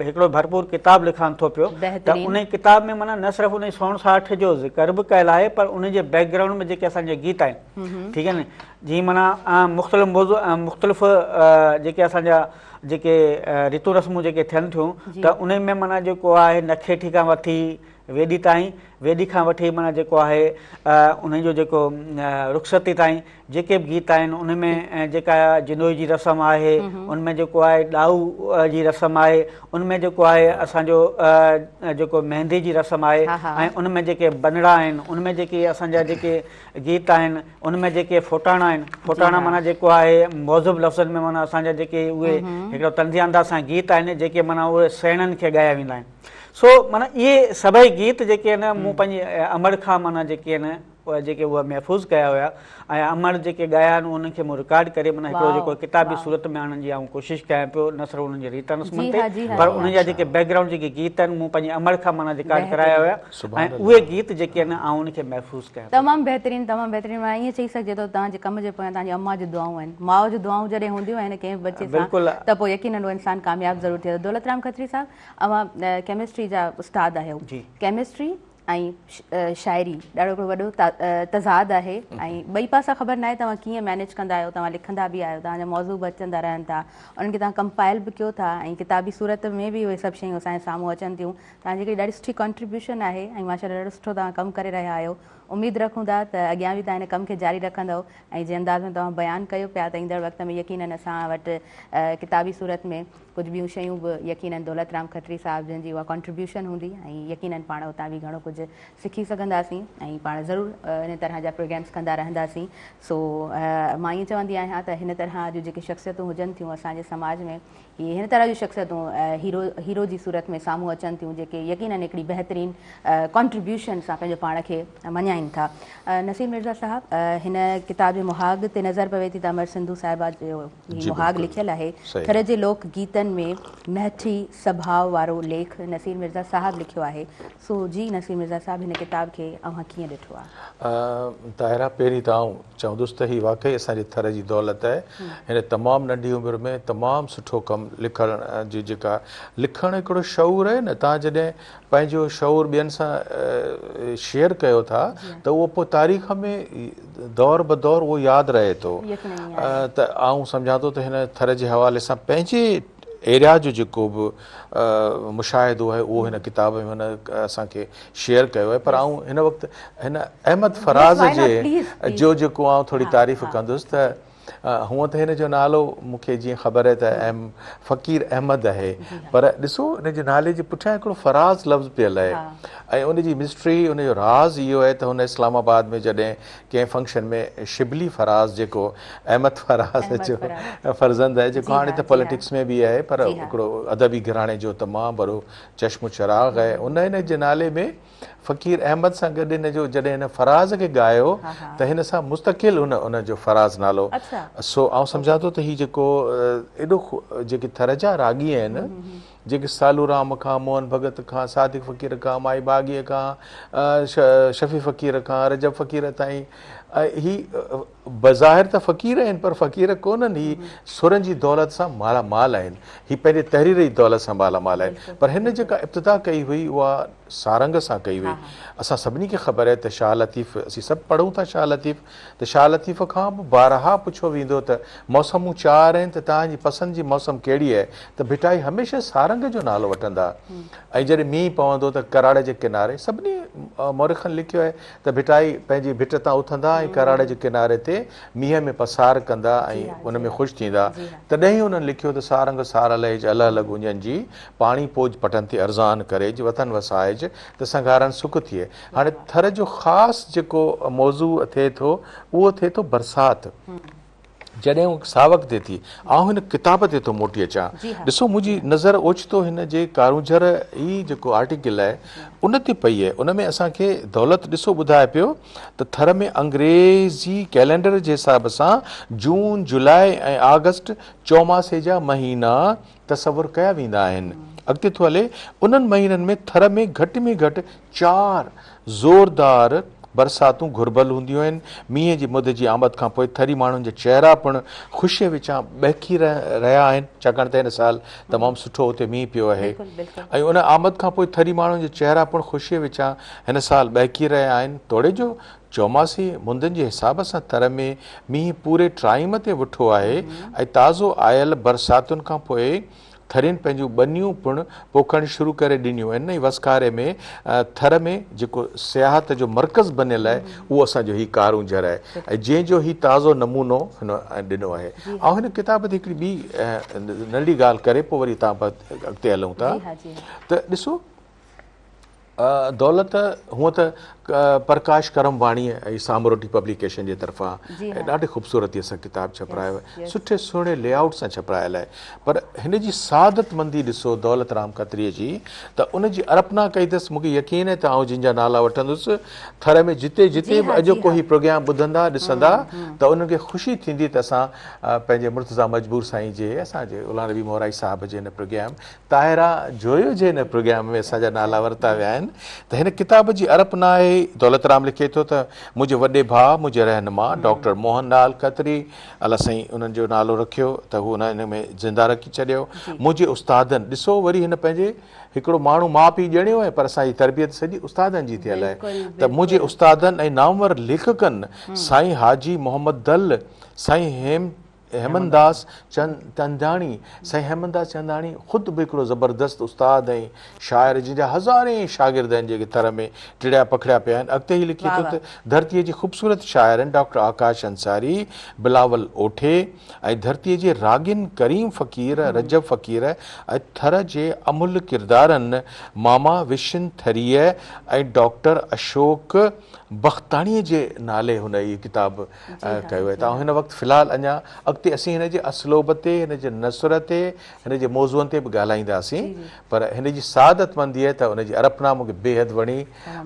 هڪڙو ڀرپور ڪتاب لکان ٿو پيو ته ان ڪتاب ۾ معنيٰ نه صرف ان سوڻ ساٺ جو ذڪر به ڪيل آهي پر ان جي بيڪ گرائونڊ ۾ جيڪي اسان جا گيت آهن ٺيڪ آهي نه جي معنيٰ مختلف موضوع مختلف جيڪي اسان جا جيڪي ريتون رسمون جيڪي ٿين ٿيون ته ان ۾ معنيٰ جيڪو آهي نکيٺي کان وٺي ويڏي تائين، ويڏي کان وٺي معنيٰ جيڪو آهي انهن جو جيڪو رخصتي تائين جيڪي به گيت آهن ان ۾ جيڪا جنوئي جي رسم آهي ان ۾ جيڪو آهي ڏائو جي رسم آهي ان ۾ جيڪو آهي اسان جو جيڪو مهندي جي رسم آهي ۽ ان ۾ جيڪي بنڙا آهن ان ۾ جيڪي اسان جا جيڪي گيت آهن ان ۾ جيڪي ڦوٽاڻا آهن ڦوٽاڻا معنيٰ جيڪو آهي مهذب لفظن ۾ معنيٰ اسان جا جيڪي اهي هڪڙو طنزيه انداز سان گيت آهن جيڪي معنيٰ اهي سيڻن کي ڳايا ويندا آهن سو معنيٰ اهي سڀئي گيت جيڪي آهن مون پنهنجي امڙ کان معنيٰ جيڪي آهن اهي جيڪي اهي محفوظ ڪيا هيا ۽ امڙ جيڪي ڳايا آهن انهن کي مون رڪارڊ ڪري معنيٰ هڪڙو جيڪو ڪتابي صورت ۾ آڻڻ جي آئون ڪوشش ڪيان پيو نه صرف انهن جي ريتن رسمن تي پر انهن جا جيڪي بيڪ گرائونڊ جيڪي گيت آهن مون پنهنجي امڙ کان معنيٰ رڪارڊ ڪرايا هيا ۽ اهي گيت جيڪي آهن آئون انهن کي محفوظ ڪيان پيو. تمام بهترين تمام بهترين معنيٰ ائين چئي سگهجي ٿو توهان جي ڪم جي پويان توهان جي امان جون دعائون آهن ماء جون دعائون جڏهن هونديون آهن ڪنهن به ٻچي سان ته پوء يقينن اهو انسان ڪامياب ضرور ٿئي ٿو دولت رام کتري صاحب اوهان ڪيمسٽري جا استاد آهيو ڪيمسٽري ۽ شاعري ڏاڍو هڪڙو وڏو تضاد آهي ۽ ٻئي پاسا خبر ناهي توهان ڪيئن مينيج ڪندا آهيو توهان لکندا به آهيو توهان جا موضوع به اچندا رهن ٿا انهن کي توهان ڪمپائل به ڪيو ٿا ۽ ڪتابي صورت ۾ به اهي سڀ شيون اسان جي سامهون اچن ٿيون توهان جي هڪڙي ڏاڍي سٺي ڪنٽريبيوشن آهي ۽ ماشاء الله ڏاڍو سٺو توهان ڪم ڪري رهيا آهيو. اميد رکون ٿا ته اڳيان به توهان هن ڪم کي جاري رکندؤ ۽ جنهن انداز ۾ توهان بيان ڪيو پيا ته ايندڙ وقت ۾ يقينن اسان وٽ ڪتابي صورت ۾ ڪجهه ٻيون شيون به يقينن دولت رام کتري صاحب جن جي اها ڪنٽريبيوشن هوندي ۽ يقينن پاڻ اتان به گهڻو ڪجهه سکي سگهنداسين ۽ پاڻ ضرور ان طرح جا پروگرامس ڪندا رهنداسين. سو مان ائين چوندي آهيان ته هن طرح جون جيڪي شخصيتون هجن ٿيون اسان جي سماج ۾ اهي هن طرح جون شخصيتون هيرو هيرو جي صورت ۾ سامهون اچن ٿيون جيڪي يقينن هڪڙي بهترين ڪنٽريبيوشن سان پنهنجو پاڻ کي مڃائين ٿا. نصير مرزا صاحب هن ڪتاب جي مهاڳ تي نظر پوي ٿي ته امر سنڌو صاحبه جو هي مهاڳ لکيل آهي. ٿر جي لوڪ گيتن ۾ مهٺي سڀاء وارو ليک نصير مرزا صاحب لکيو آهي. سو جي نصير مرزا صاحب هن ڪتاب کي اوهان ڪيئن ڏٺو آهي؟ طاهره پهرين ته آئون چوندس ته هي واقعي اسان جي ٿر جي دولت آهي. هن تمام ننڍي عمر ۾ تمام سٺو ڪم لکڻ جي جيڪا لکڻ هڪڙو شعور آهي نه توهان جڏهن پنهنجو شعور ٻين سان شيئر ڪيو ٿا ته اهو پوء تاريخ ۾ دور به دور اهو ياد رهي ٿو ته آئون سمجهان ٿو ته هن ٿر جي حوالي سان پنهنجي ايريا جو جيڪو به مشاهدو آهي اهو هن ڪتاب ۾ هن اسان کي شيئر ڪيو آهي پر آئون هن وقت هن احمد فراز جي جو جيڪو آئون ٿوري تعريف ڪندس ته هونء ته هن جو نالو مون کي جيئن خبر آهي ته ايم فقير احمد آهي پر ڏسو هن جي نالي جي پٺيان هڪڙو فراز لفظ پيل آهي ۽ ان جي مسٽري ان جو راز اهو آهي ته هن اسلام آباد ۾ جڏهن ڪنهن فنڪشن ۾ شبلي فراز جيڪو احمد فراز جو فرزند آهي جيڪو هاڻي ته پوليٽڪس ۾ به آهي پر هڪڙو ادبي گهراڻي جو تمام وڏو چشم و چراغ آهي ان هن جي نالي ۾ فقير احمد سان گڏ هن جو جڏهن هن فراز کي ڳايو ته هن سان مستقل هن ان جو فراز نالو سو آئون سمجهان ٿو ته هي جيڪو ايڏو جيڪي ٿر جا راڳي آهن جيڪي سالو رام کان موهن ڀڳت کان صادق فقير کان مائي ڀاڳيء کان شفيع فقير کان رجب فقير تائين هي بظاهر ته فقير آهن پر فقير ڪونهن هي سرن جي دولت سان مالا مال آهن هي پنهنجي تحرير جي دولت سان مالا مال آهن پر هن جيڪا ابتدا ڪئي هئي اها سارنگ سان ڪئي هئي اسان سڀني کي خبر آهي ته شاهه لطيف اسين سڀ پڙهون ٿا شاهه لطيف ته شاهه لطيف کان به بارها پڇيو ويندو ته موسمون چار آهن ته توهان جي پسند جي موسم ڪهڙي آهي ته ڀٽائي هميشه سارنگ جو نالو وٺندا ۽ جڏهن مينهن پوندو ته ڪراڙي جي ڪناري سڀني مورخن لکيو آهي ته ڀٽائي پنهنجي ڀٽ تان اٿندا ۽ ڪراڙي جي ڪناري تي مينهن ۾ پسار ڪندا ۽ ان ۾ خوش ٿيندا. تڏهن ئي انهن لکيو ته سارنگ سار لهج الهه لڳ اڃن جي، پاڻي پوڄ پٽن تي ارزان ڪريج، وطن وسائج ته سنگهارن سک ٿئي. هاڻي ٿر جو خاص جيڪو موضوع ٿئي ٿو اهو ٿئي ٿو برسات. جڏهن هو ساوڪ ٿئي ٿي. آئون هن ڪتاب تي ٿو موٽي اچان. ڏسو منهنجي نظر اوچتو هن جي ڪارونجهر هي جيڪو آرٽيڪل آهي ان تي پئي آهي. ان ۾ اسان کي دولت ڏسو ٻڌائي پيو ته ٿر ۾ انگريزي ڪئلينڊر جي حساب سان جون، جولاء ۽ آگسٽ چوماسي جا مهينا تصور ڪيا ويندا آهن. اڳتي ٿو هلي انهن مهينن ۾ ٿر ۾ گهٽ ۾ گهٽ چار زوردار برساتون گهربل هونديون آهن. مينهن جي مد جي آمد کان پوء ٿري ماڻهن جا چهرا پڻ خوشيء وچان ٻهڪي رهيا آهن، ڇاڪاڻ ته هن سال تمام سٺو اتي مينهن پيو آهي ۽ ان آمد کان پوء ٿري ماڻهن جا چهرا پڻ خوشيء وچان هن سال ٻهڪي رهيا آهن. توڙي جو چوماسي مندن جي حساب سان ٿر ۾ مينهن پوري ٽائيم تي وٺو آهي ۽ تازو آيل برساتن کان پوء ٿرين پنهنجون ٻنيون پڻ پوکڻ شروع ڪري ڏنيون آهن ۽ وسڪاري ۾ ٿر ۾ جيڪو سياحت جو مرڪز بنيل آهي اهو اسان جو هي ڪارونجهر آهي ۽ جنهن جو هي تازو نمونو هن ڏنو آهي. آئون هن ڪتاب تي هڪڙي ٻي ننڍڙي ڳالهه ڪري پوء وري تان اڳتي هلون ٿا ته ڏسو دولت هونء ته پرڪاش ڪرمواڻيء ۽ سامروٽي پبليڪيشن جي طرفان ڏاڍي خوبصورتيء سان ڪتاب ڇپرايو آهي. سٺي سهڻي لي آئوٽ سان ڇپرايل آهي. پر هن جي سعادتمندي ڏسو دولت رام کتريء جي ته ان جي ارپنا ڪئي اٿس. مون کي يقين آهي ته آئون جن جا نالا وٺندس ٿر ۾ جتي جتي به اڄوڪو هي پروگرام ٻڌندا ڏسندا ته انهن کي خوشي ٿيندي ته اسان پنهنجي مرتضيٰ مجبور سائين جي اسان جي غلام نبي مورائي صاحب جي هن پروگرام طاهره جويو جي هن پروگرام ۾ اسان جا نالا ورتا ويا آهن ته هن ڪتاب جي ارپنا آهي. دولت رام لکي ٿو ته منهنجي وڏي ڀاء منهنجي رهنما ڊاڪٽر موهن لال کتري الله سائين انهن جو نالو رکيو ته هو ان ۾ زنده رکي ڇڏيو منهنجي استادن ڏسو وري هن پنهنجي هڪڙو ماڻهو ماء پيء ڄڻيو آهي پر اسان جي تربيت سڄي استادن جي ٿيل آهي ته منهنجي استادن ۽ نامور ليکڪن سائين حاجي محمد دل سائين هيم هيمنداس چنداڻي، سائين هيمنداس چنداڻي خود به هڪڙو زبردست استاد ۽ شاعر جنهن جا هزارين شاگرد آهن جيڪي ٿر ۾ ٽڙيا پکڙيا پيا آهن. اڳتي هي لکي ٿو ته ڌرتيء جي خوبصورت شاعرن ڊاڪٽر آڪاش انصاري، بلاول اوٺي ۽ ڌرتيء جي راڳين ڪريم فقير، رجب فقير ۽ ٿر جي املهه ڪردارن ماما وشن ٿريء ۽ ڊاڪٽر اشوڪ بختاڻيء جي نالي هن هي ڪتاب ڪيو آهي ته آئون هن وقت في الحال اڃا اڳتي اسين هن جي اسلوب تي، هن جي نثر تي، هن جي موضوعن تي به ڳالهائينداسين پر هن جي سعادتمندي آهي ته ان جي ارپنا مون کي بيحد وڻي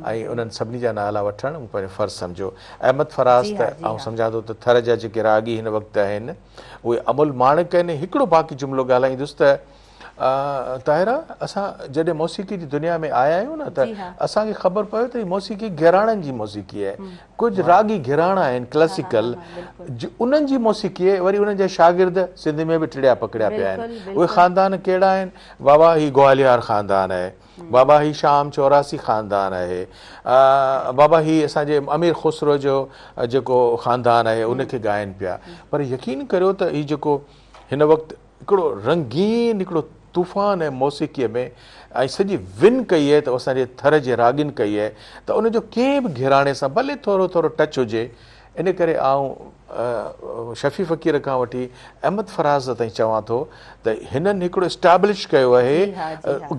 ۽ انهن سڀني جا نالا وٺڻ مون پنهنجو فرض سمجهيو. احمد فراز ته آئون سمجهان ٿو ته ٿر جا جيڪي راڳي هن وقت آهن اهي املهه ماڻڪ آهن. هڪڙو باقي جملو ڳالهائيندس ته طاهره اسان جڏهن موسيقي جي دنيا ۾ آيا آهيون نه ته اسان کي خبر پيو ته هي موسيقي گهراڻن جي موسيقي آهي. ڪجهه راڳي گهراڻا آهن ڪلاسيڪل انهن جي موسيقي آهي وري انهن جا شاگرد سنڌ ۾ به ٽڙيا پکڙيا پيا آهن. اهي خاندان ڪهڙا آهن؟ بابا هي گواليار خاندان آهي، بابا هي شام چوراسي خاندان آهي، بابا هي اسان جي امير خسرو جو جيڪو خاندان آهي ان کي ڳائن پيا. پر يقين ڪريو ته هي جيڪو هن وقت هڪڙو رنگين هڪڙو طوفان آهي موسيقيء ۾ ۽ سڄي ون ڪئي آهي ته اسان جي ٿر جي راڳين ڪئي آهي ته ان جو ڪنهن به گهراڻي سان ڀلي ٿورو ٿورو ٽچ هجي ان ڪري آئون شفيع فقير کان وٺي احمد فراز تائين چوان ٿو ته هنن هڪڙو اسٽيبلش ڪيو آهي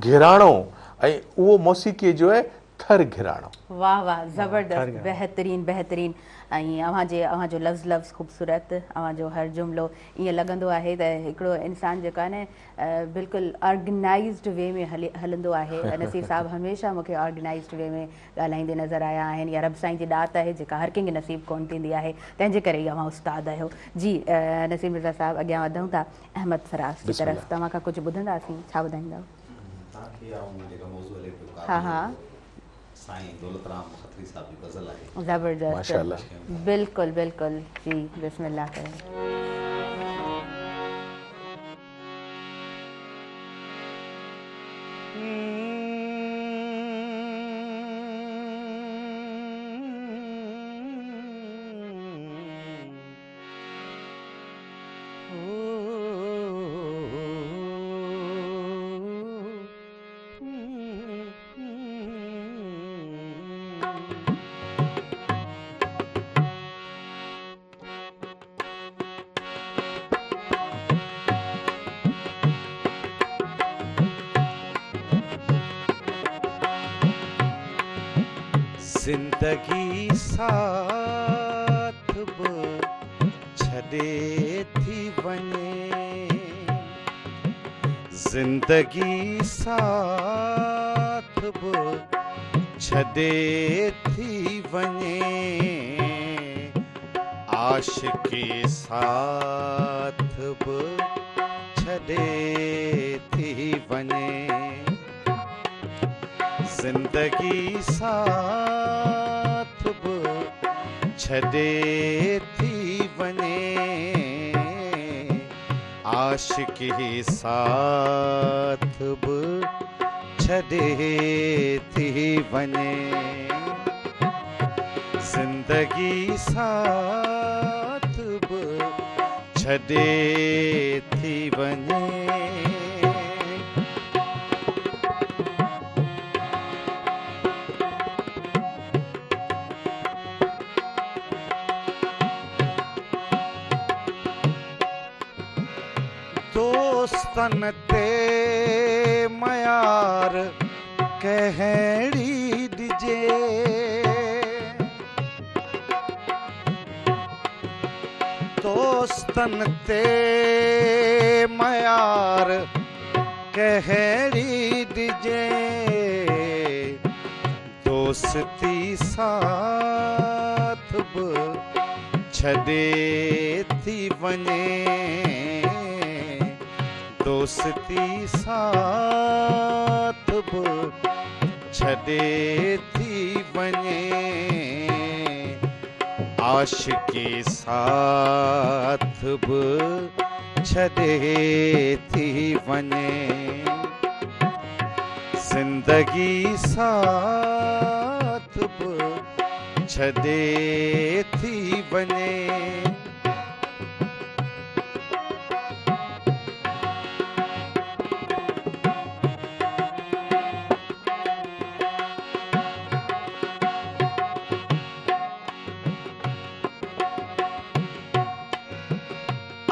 گهراڻو ۽ اهو موسيقيء جو آهي ٿر گهراڻو. واه واه زبردست بهترين بهترين ۽ اوهان جي اوهان جو لفظ لفظ خوبصورت اوهان جو هر جملو ائين لڳندو آهي ته هڪڙو انسان جيڪو آهي نه بلڪل آرگنائيزڊ وي ۾ هلي هلندو آهي نصير صاحب هميشه مون کي آرگنائيزڊ وي ۾ ڳالهائيندي نظر آيا آهن يا رب سائين جي ڏات آهي جيڪا هر ڪنهن کي نصيب ڪونه ٿيندي آهي تنهن جي ڪري ئي اوهان استاد آهيو جي نصير مرزا صاحب اڳيان وڌون ٿا احمد فراز جي بسم طرف الله. توهان کان ڪجهه ٻڌنداسين ڇا ٻڌائيندؤ؟ توهان کي آئون جيڪا موضوع هلي پيو ها ها. سائين دولت رام کتري صاحب جو غزل آهي. زبردست ماشاءالله. بلڪل بلڪل جي بسم الله ڪريو. زندگي ساٿ به ڇڏي ٿي وڃي زندگي ساٿ به ڇڏي ٿي وڃي عاشقي ساٿ به ڇڏي ٿي وڃي زندگي ساٿ به ڇڏي ٿي وڃي عاشقي ساٿ به ڇڏي ٿي وڃي زندگي ساٿ به ڇڏي ٿي وڃي. دوستن تي ميار ڪهڙي ڏجي. دوستن تي ميار ڪهڙي ڏجي. دوستي ساٿ به ڇڏي ٿي وڃي. دوستي ساٿ به ڇڏي ٿي وڃي. عاشقي ساٿ به ڇڏي ٿي وڃي. زندگي ساٿ به ڇڏي ٿي وڃي.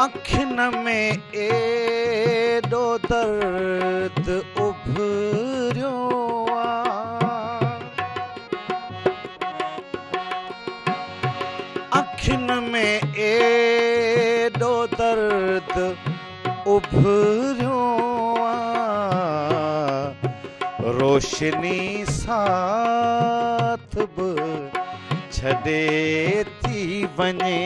اکين ۾ ايڏو درد اڀريو آ. اکين ۾ ايڏو درد اڀريو آ. روشني ساٿ به ڇڏي ٿي وڃي.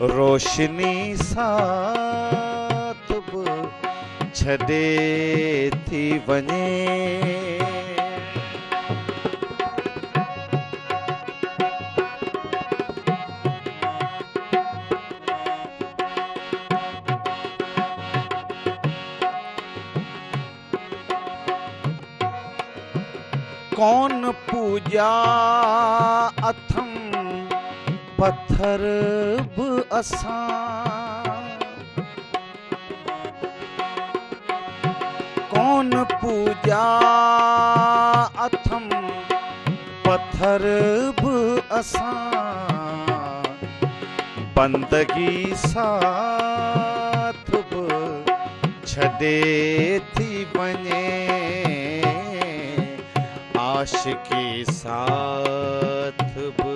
روشني ساٿ به ڇڏي ٿي وڃي. ڪون پوڄيا اٿم پٿر به اسان. ڪون پوڄيا اٿم پٿر به اسان. بندگي ساٿ به ڇڏي ٿي وڃي. عاشقي ساٿ به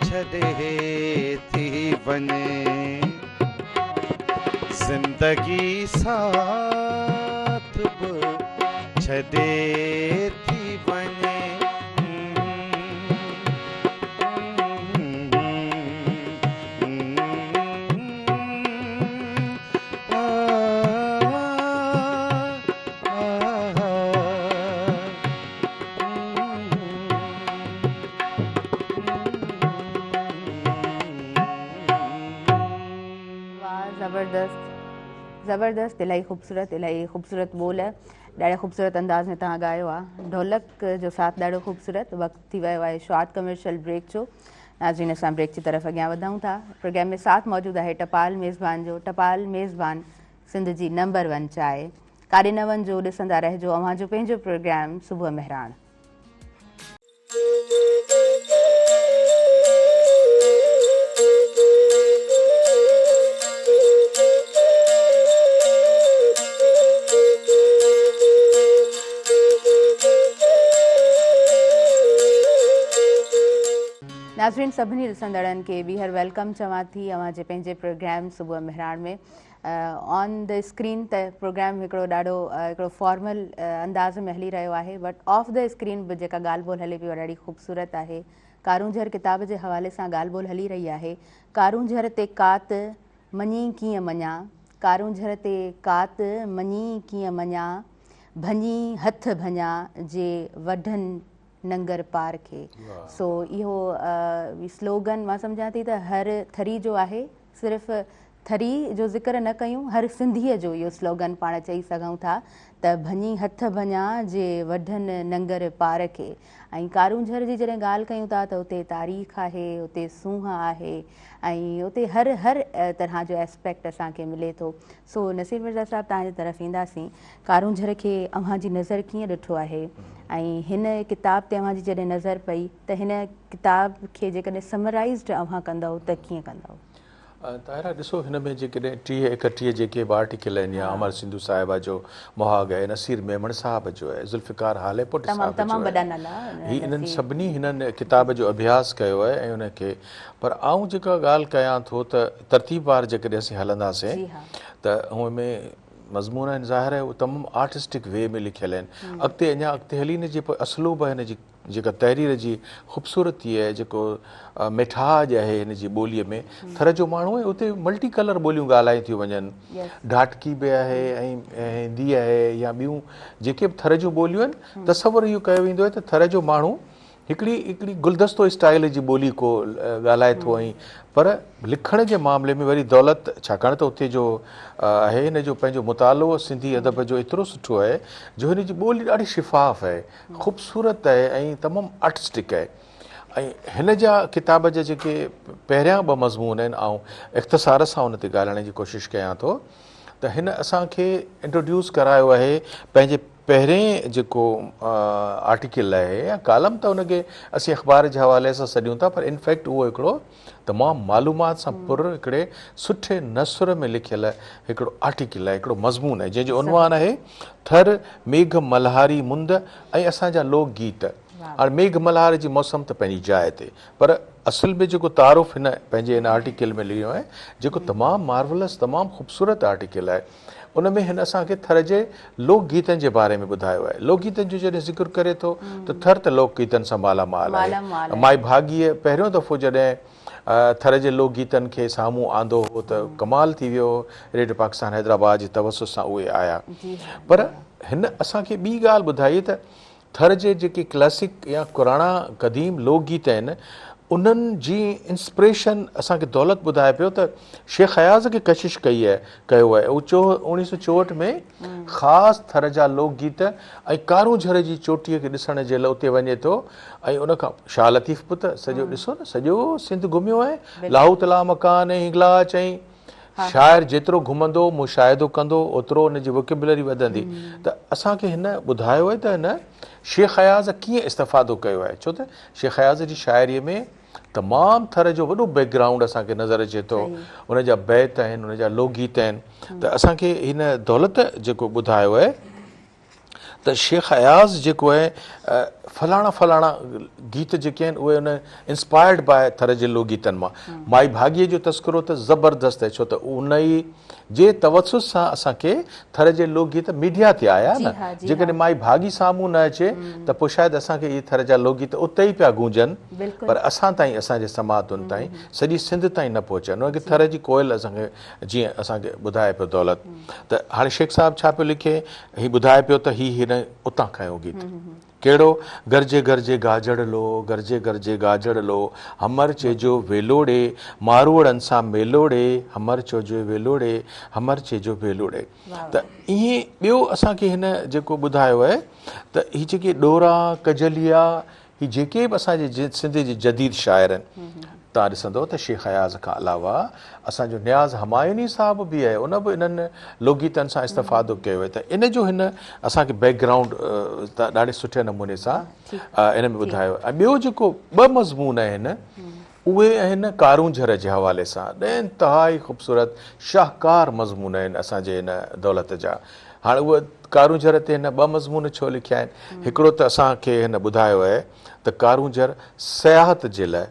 ڇڏي ٿي وڃي. زندگي ساٿ به ڇڏي ٿي وڃي. واھ زبردست زبردست الاهي خوبصورت الاهي خوبصورت ٻول ڏاڍي خوبصورت انداز ۾ توهان ڳايو آ ڍولڪ جو ساٿ ڏاڍو خوبصورت وقت ٿي ويو آهي شارٽ ڪمرشل بريڪ جو ناظرين اسان بريڪ جي طرف اڳيان وڌون ٿا پروگرام ۾ ساٿ موجود آهي ٽپال ميزبان جو ٽپال ميزبان سنڌ جي نمبر ون چانهه ڪاڏي نه وڃجو ڏسندا رهجو اوهان جو پنهنجو پروگرام صبح مهراڻ. ناظرين سڀني ڏسندڙن کي ٻيهر welcome چوان ٿي اوهان جي پنهنجي پروگرام صبح مهراڻ ۾. آن the screen ته پروگرام هڪڙو ڏاڍو هڪڙو فارمل انداز ۾ هلي رهيو آهي بٽ آف the screen به جيڪا ڳالهه ٻولهه هلي پئي اها ڏاڍي خوبصورت آهي. ڪارونجهر ڪتاب جي حوالي سان ڳالهه ٻولهه هلي رهي آهي. ڪارونجهر تي ڪات مڃي ڪيئن مڃان، ڪارونجهر تي ڪات مڃي ڪيئن مڃان، ڀڃي هٿ ڀڃان جي وڍن ننگر پار کي. سو اهو سلوگن مان سمجهان ٿي ته هر ٿري جو آهي، صرف ٿري جو ذڪر نه ڪيون، هر سنڌيء جو اهو سلوگن پاڻ چئي سگهون ٿا ته ڀڃي هٿ ڀڃان جي وڍن ننگر پار کي. ۽ ڪارونجهر جي جڏهن ڳالهه ڪيون ٿا ته اتي تاريخ آهي، اتي سونهن آهي ۽ اتي هر هر طرح جو اسپيڪٽ اسان کي ملي ٿو. سو نصير مرزا صاحب توهان جي طرف اينداسين، ڪارونجهر کي اوهان جي نظر ڪيئن ڏٺو آهي ۽ هن ڪتاب تي اوهان جي جڏهن نظر پئي ته هن ڪتاب کي جيڪڏهن سمرائيزڊ اوهان ڪندؤ ته ڪيئن ڪندؤ؟ طاهره ڏسو هن ۾ جيڪڏهن 30 31 جيڪي به آرٽيڪل آهن يا امر سنڌو صاحبه جو مهاڳ آهي، نصير ميمڻ صاحب جو آهي، ذوالفقار هاليپوٽي صاحب جو آهي، هي انهن سڀني هنن ڪتاب جو اڀياس ڪيو آهي ۽ ان کي پر آئون جيڪا ڳالهه ڪيان ٿو ته ترتيب وار جيڪڏهن اسين هلنداسين ته هن ۾ مضمون آهن ظاهر آهي اهي تمام آرٽسٽڪ وي ۾ لکيل آهن اڳتي اڃا اڳتي هلي هن جي اسلوب هن جي جيڪا تحرير جي خوبصورتي آهي، جيڪو ميٺاج آهي هن جي ٻوليء ۾، ٿر جو ماڻهو ۽ اتي ملٽي ڪلر ٻوليون ڳالهايون ٿيون وڃن، ڍاٽڪي به آهي ۽ هندي آهي يا ٻيون جيڪي به ٿر جون ٻوليون آهن، تصور اهو ڪيو ويندو آهي ته ٿر جو ماڻهو هڪڙي هڪڙي گلدستو اسٽائيل جي ٻولي ڪو ڳالهائي ٿو ۽ پر لکڻ جي معاملي ۾ وري دولت ڇاڪاڻ ته اتي جو آهي هن جو پنهنجو مطالعو سنڌي ادب جو ايترو سٺو آهي جو هن جي ٻولي ڏاڍي شفاف آهي. خوبصورت آهي ۽ تمام آرٽسٽڪ آهي ۽ هن جا ڪتاب جا جيڪي پهريان ٻه مضمون آهن آئون اختصار سان ان تي ڳالهائڻ جي ڪوشش ڪيان ٿو ته هن اسان کي انٽروڊيوس ڪرايو آهي پنهنجي پهرين جيڪو آرٽيڪل آهي يا ڪالم ته ان کي اسين اخبار جي حوالي سان سڏيون ٿا پر انفيڪٽ اهو هڪڙو تمام معلومات سان پر هڪڙي سٺي نثر ۾ لکيل هڪڙو آرٽيڪل آهي، هڪڙو مضمون آهي جنهن جو عنوان آهي ٿر ميگهه ملهاري مند ۽ اسان جا لوڪ گيت. هاڻي ميگهه ملهار جي موسم ته پنهنجي جاء تي پر اصل ۾ جيڪو تعارف هن پنهنجي هن آرٽيڪل ۾ لکيو آهي جيڪو تمام مارولس تمام خوبصورت آرٽيڪل آهي ان ۾ هن اسان کي ٿر جي لوڪ گيتن جي باري ۾ ٻڌايو آهي. لوڪ گيتن جو جڏهن ذڪر ڪري ٿو ته ٿر ته لوڪ گيتن سان مالا مال آهي. مائي ڀاڳيء پهريون دفعو جڏهن ٿر جي لوڪ گيتن کي سامهون آندو هو ته ڪمال ٿي ويو هو. ريڊيو پاڪستان حيدرآباد جي توسط سان اهي آيا. پر هن اسان کي ٻي ڳالهه ٻڌائي ته ٿر جي جيڪي ڪلاسڪ يا پراڻا قديم لوڪ گيت آهن انهن جي انسپريشن اسان کي دولت ٻڌائي پيو ته شيخ اياز کي ڪشش ڪئي آهي ڪيو آهي هو 1964 ۾ خاص ٿر جا لوڪ گيت ۽ ڪارونجهر جي چوٽيء کي ڏسڻ جي لاء اتي وڃي ٿو ۽ ان کان شاهه لطيف به ته سڄو ڏسو نه سڄو سنڌ گهميو آهي لاهوت لامڪان ۽ هنگلاچ ۽ شاعر جيترو گهمندو، مشاهدو ڪندو، اوترو ان جي ووڪيبلري وڌندي ته اسان کي هن ٻڌايو آهي ته هن شيخ اياز ڪيئن استفادو ڪيو آهي ڇو ته شيخ اياز جي شاعريء ۾ تمام ٿر جو وڏو بيڪ گرائونڊ اسان کي نظر اچي ٿو ان جا بيت آهن ان جا لوڪ گيت آهن ته اسان کي هن دولت جيڪو ٻڌايو آهي ته شيخ اياز جيڪو آهي فلاڻا فلاڻا گيت جيڪي آهن اهي ان انسپائرڊ باء ٿر جي لوڪ گيتن مان مائي ڀاڳيء جو تذڪرو ته زبردست آهي ڇو ته ان ئي جي توسط سان اسان کي ٿر جي لوڪ گيت ميڊيا تي آيا نه جيڪڏهن مائي ڀاڳي سامهون نه اچي ته پوء شايد اسان کي اهي ٿر جا لوڪ گيت اتي ئي پيا گونجن پر اسان تائين اسان جي سماعتن تائين سڄي سنڌ تائين نه پهچن ان کي ٿر جي ڪوئل اسان کي جيئن اسان کي ٻڌائي پيو دولت ته هاڻي شيخ صاحب ڇا پيو لکي هي ٻڌائي پيو ته هي هن اتان کنيو گيت. ڪهڙو؟ گرجي گرجي گاجڙ لو، گرجي گرجي گاجڙ لو، همر چيجو ويلوڙي، ماروئڙن سان ميلوڙي، همر چوجو ويلوڙي، همر چيجو ويلوڙي. ته ائين ٻيو اسان کي هن جيڪو ٻڌايو آهي ته هي جيڪي ڏورا، ڪجليا، هي جيڪي به اسان جي سنڌ جي جديد شاعر آهن توهان ڏسندؤ ته شيخ اياز کان علاوه اسان جو نياز همايوني صاحب به آهي ان به انهن لوڪ گيتن سان استفادو ڪيو آهي ته ان جو هن اسان کي بيڪ گرائونڊ ڏاڍي سٺي نموني سان ان ۾ ٻڌايو ۽ ٻيو جيڪو ٻه مضمون آهن اهي آهن ڪارونجهر جي حوالي سان انتهائي خوبصورت شاهڪار مضمون آهن اسان جي هن دولت جا. هاڻ اهي ڪارونجهر تي هن ٻه مضمون ڇو لکيا آهن؟ هڪڙو ته اسان کي هن ٻڌايو آهي ته ڪارونجهر سياحت جي لاء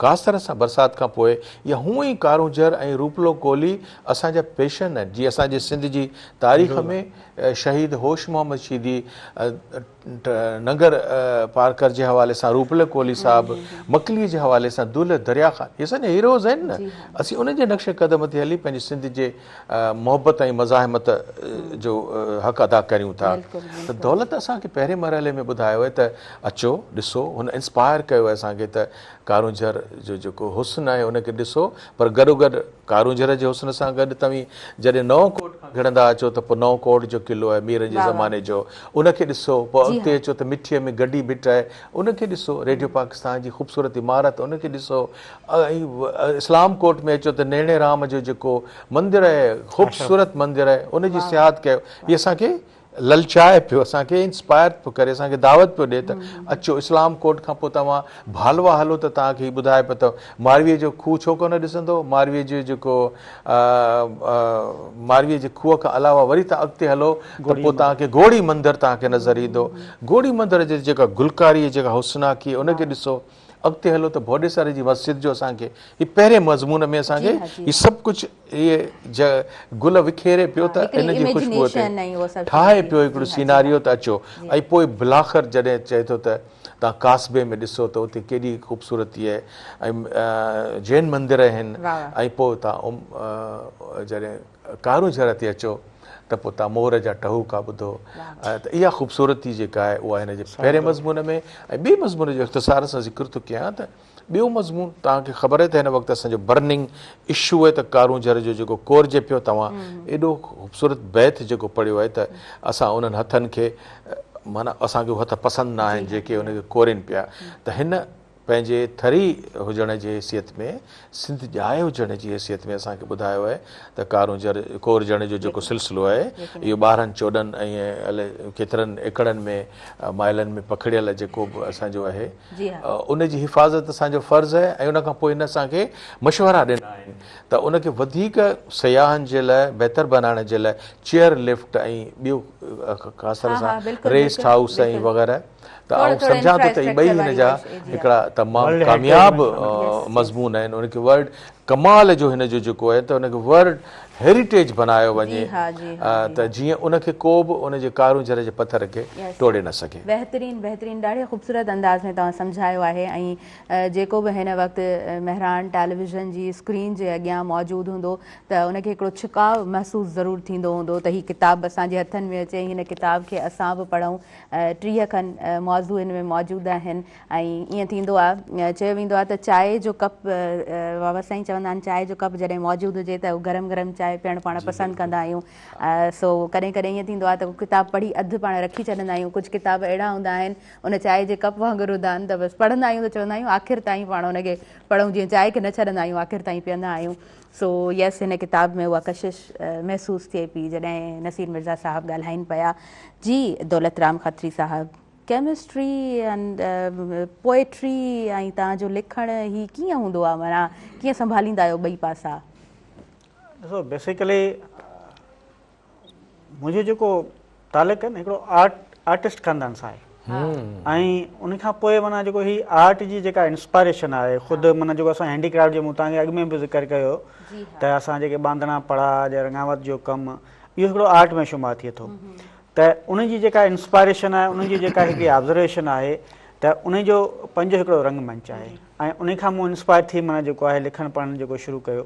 خاص طرح سان برسات کان پوء يا هونء ئي ڪارونجهر ۽ روپلو ڪولهي اسان جا پيشن آهن جيئن اسان جي سنڌ جي تاريخ ۾ شهيد هوش محمد شيدي ننگر پارڪر جي حوالي سان روپلو ڪولهي صاحب، مڪليء جي حوالي سان دولهه دريا خان، اهي اسان جا هيروز آهن نه، اسين انهن جي نقش قدم تي هلي پنهنجي سنڌ جي محبت ۽ مزاحمت جو حق ادا ڪريون ٿا ته دولت اسان کي پهرين مرحلي ۾ ٻڌايو آهي ته اچو ڏسو هن انسپائر ڪيو آهي اسان کي ته ڪارونجهر جو جيڪو حسن آهي ان کي ڏسو پر گڏوگڏ ڪارونجهر جي حسن سان گڏ توهين جڏهن نئون ڪوٽ کان گهڙندا اچو ته پوء نئون ڪوٽ جو قلعو آهي ميرن جي زماني جو ان کي ڏسو پوء اڳتي اچو ته مٺيء ۾ گڊي ڀٽ آهي ان کي ڏسو ريڊيو پاڪستان جي خوبصورت عمارت ان کي ڏسو ۽ اسلام ڪوٽ ۾ اچو ته نيڻي رام جو جيڪو مندر آهي خوبصورت مندر آهي ان جي سياحت ڪيو هي اسان کي للچائي پيو، اسان کي انسپائر پيو ڪري، اسان کي دعوت پيو ڏئي ته اچو اسلام ڪوٽ کان پوء توهان ڀالوا هلو ته توهان کي هي ٻڌائي پيو ته مارويء جو کوهه ڇو ڪونه ڏسندو، مارويء جو جيڪو مارويء جي کوهه کان علاوه وري توهان اڳتي هلو ته پوء توهان کي گهوڙي مندر توهان کي نظر ايندو، گهوڙي مندر جي جيڪا گلڪاري جيڪا حسناڪي ان کي ڏسو. اڳتي هلو ته ڀوڏيسر جي مسجد جو اسان کي هي پهرين مضمون ۾ اسان کي هي سڀ ڪجهه اهي گل وکيري پيو ته ان جي خوشبو تي ٺاهي پيو هڪڙو سيناريو ته اچو ۽ پوء بلاخر جڏهن چئي ٿو ته توهان ڪاسبي ۾ ڏسو ته اتي ڪيڏي خوبصورتي آهي ۽ جين مندر آهن ۽ پوء توهان جڏهن ڪارونجهر تي اچو ته پوء توهان مور جا ٽهوڪا ٻڌو ته اها خوبصورتي جيڪا آهي اها هن جي پهرين مضمون ۾ ۽ ٻئي مضمون جو اختصار سان ذڪر ٿو ڪيان ته ٻيو مضمون توهان کي خبر آهي ته هن وقت اسان جو برننگ اشو آهي ته ڪارونجهر جو جيڪو ڪورجي پيو توهان ايڏو خوبصورت بيت جيڪو پڙهيو آهي ته اسان انهن هٿن کي معنيٰ اسان کي هٿ پسند نه آهن جيڪي ان کي ڪورين پيا ته هن پنهنجي ٿري هجڻ جي حيثيت ۾ سنڌ ڄائي هجڻ جي حيثيت ۾ اسان کي ٻڌايو آهي ته ڪارونجهر ڪورجڻ جو جيڪو سلسلو آهي اهو 12 14 ۽ الائي ڪيترن ايڪڙن ۾ مائلن ۾ پکڙيل جيڪو به اسان جو آهي ان جي حفاظت اسان جو فرض آهي ۽ ان کان پوء هن اسان کي مشورا ڏنا آهن ته ان کي وڌيڪ سياحن جي لاء بهتر بنائڻ جي لاء چيئر لفٽ ۽ ٻيو خاص طرح سان ريسٽ هائوس ۽ وغيره ته آئون سمجهان ٿو ته هي ٻئي هن جا هڪڙا تمام ڪامياب مضمون آهن ان کي ورلڊ ڪمال جو هن جو جيڪو آهي ته ان کي ورلڊ هيريٽيج بنايو وڃي ته جيئن ان کي ڪو به ان جي ڪارونجهر جي پٿر کي ٽوڙي نه سگهي. بهترين بهترين ڏاڍي خوبصورت انداز ۾ توهان سمجهايو آهي ۽ جيڪو به هن وقت مهراڻ ٽيليويزن جي اسڪرين جي اڳيان موجود هوندو ته ان کي هڪڙو ڇڪاء محسوس ضرور ٿيندو هوندو ته هي ڪتاب اسان جي هٿن ۾ اچي ۽ هن ڪتاب کي اسان به پڙهون 30 کن موضوع هن ۾ موجود آهن ۽ ائين ٿيندو آهي چيو ويندو آهي ته چانهه جو ڪپ بابا سائين چوندا آهن چانهه جو ڪپ جڏهن موجود هجي ته گرم گرم چانهه پيئڻ پاڻ پسند ڪندا آهيون سو ڪڏهن ڪڏهن ائين ٿيندو آهي ته ڪتاب پڙهي اڌ پاڻ رکي ڇڏندا آهيون ڪجهه ڪتاب اهڙا هوندا آهن ان چانهه جي ڪپ وانگر هوندا آهن ته بس پڙهندا آهيون ته چوندا آهيون آخر تائين پاڻ ان کي پڙهون جيئن چانهه کي نه ڇڏندا آهيون آخر تائين پيئندا آهيون سو يس هن ڪتاب ۾ اها ڪشش محسوس ٿئي پئي جڏهن نصير مرزا صاحب ڳالهائين پيا. جي دولت رام کتري صاحب ڪيمسٽري اينڊ پوئٽري ۽ توهان جو لکڻ هي ڪيئن هوندو آهي معنيٰ ڪيئن سنڀاليندا آهيو ٻئي پاسا؟ ڏسو بيسيڪلي منهنجو جيڪو تعلق آهي نه هڪڙو آرٽ آرٽسٽ خاندان سان آهي ۽ ان کان پوء معنيٰ جيڪو هي آرٽ جي جيڪا انسپائريشن آهي خود معنيٰ جيڪو اسان هينڊي ڪرافٽ جو مون توهان کي اڳ ۾ به ذڪر ڪيو ته اسان جيڪي ٻانڌڻا پڙا جا رڱاوت جو ڪم اهو هڪڙو آرٽ ۾ شمار ٿئي ٿو ته ان جي جيڪا انسپائريشن آهي ان جي جيڪا هڪڙي آبزرويشن آهي ته ان جو پنهنجو هڪڙو رنگ منچ آهي ۽ انهي کان مون انسپائر ٿي معنيٰ جيڪو آهي لکڻ پڙهڻ جيڪو شروع ڪيو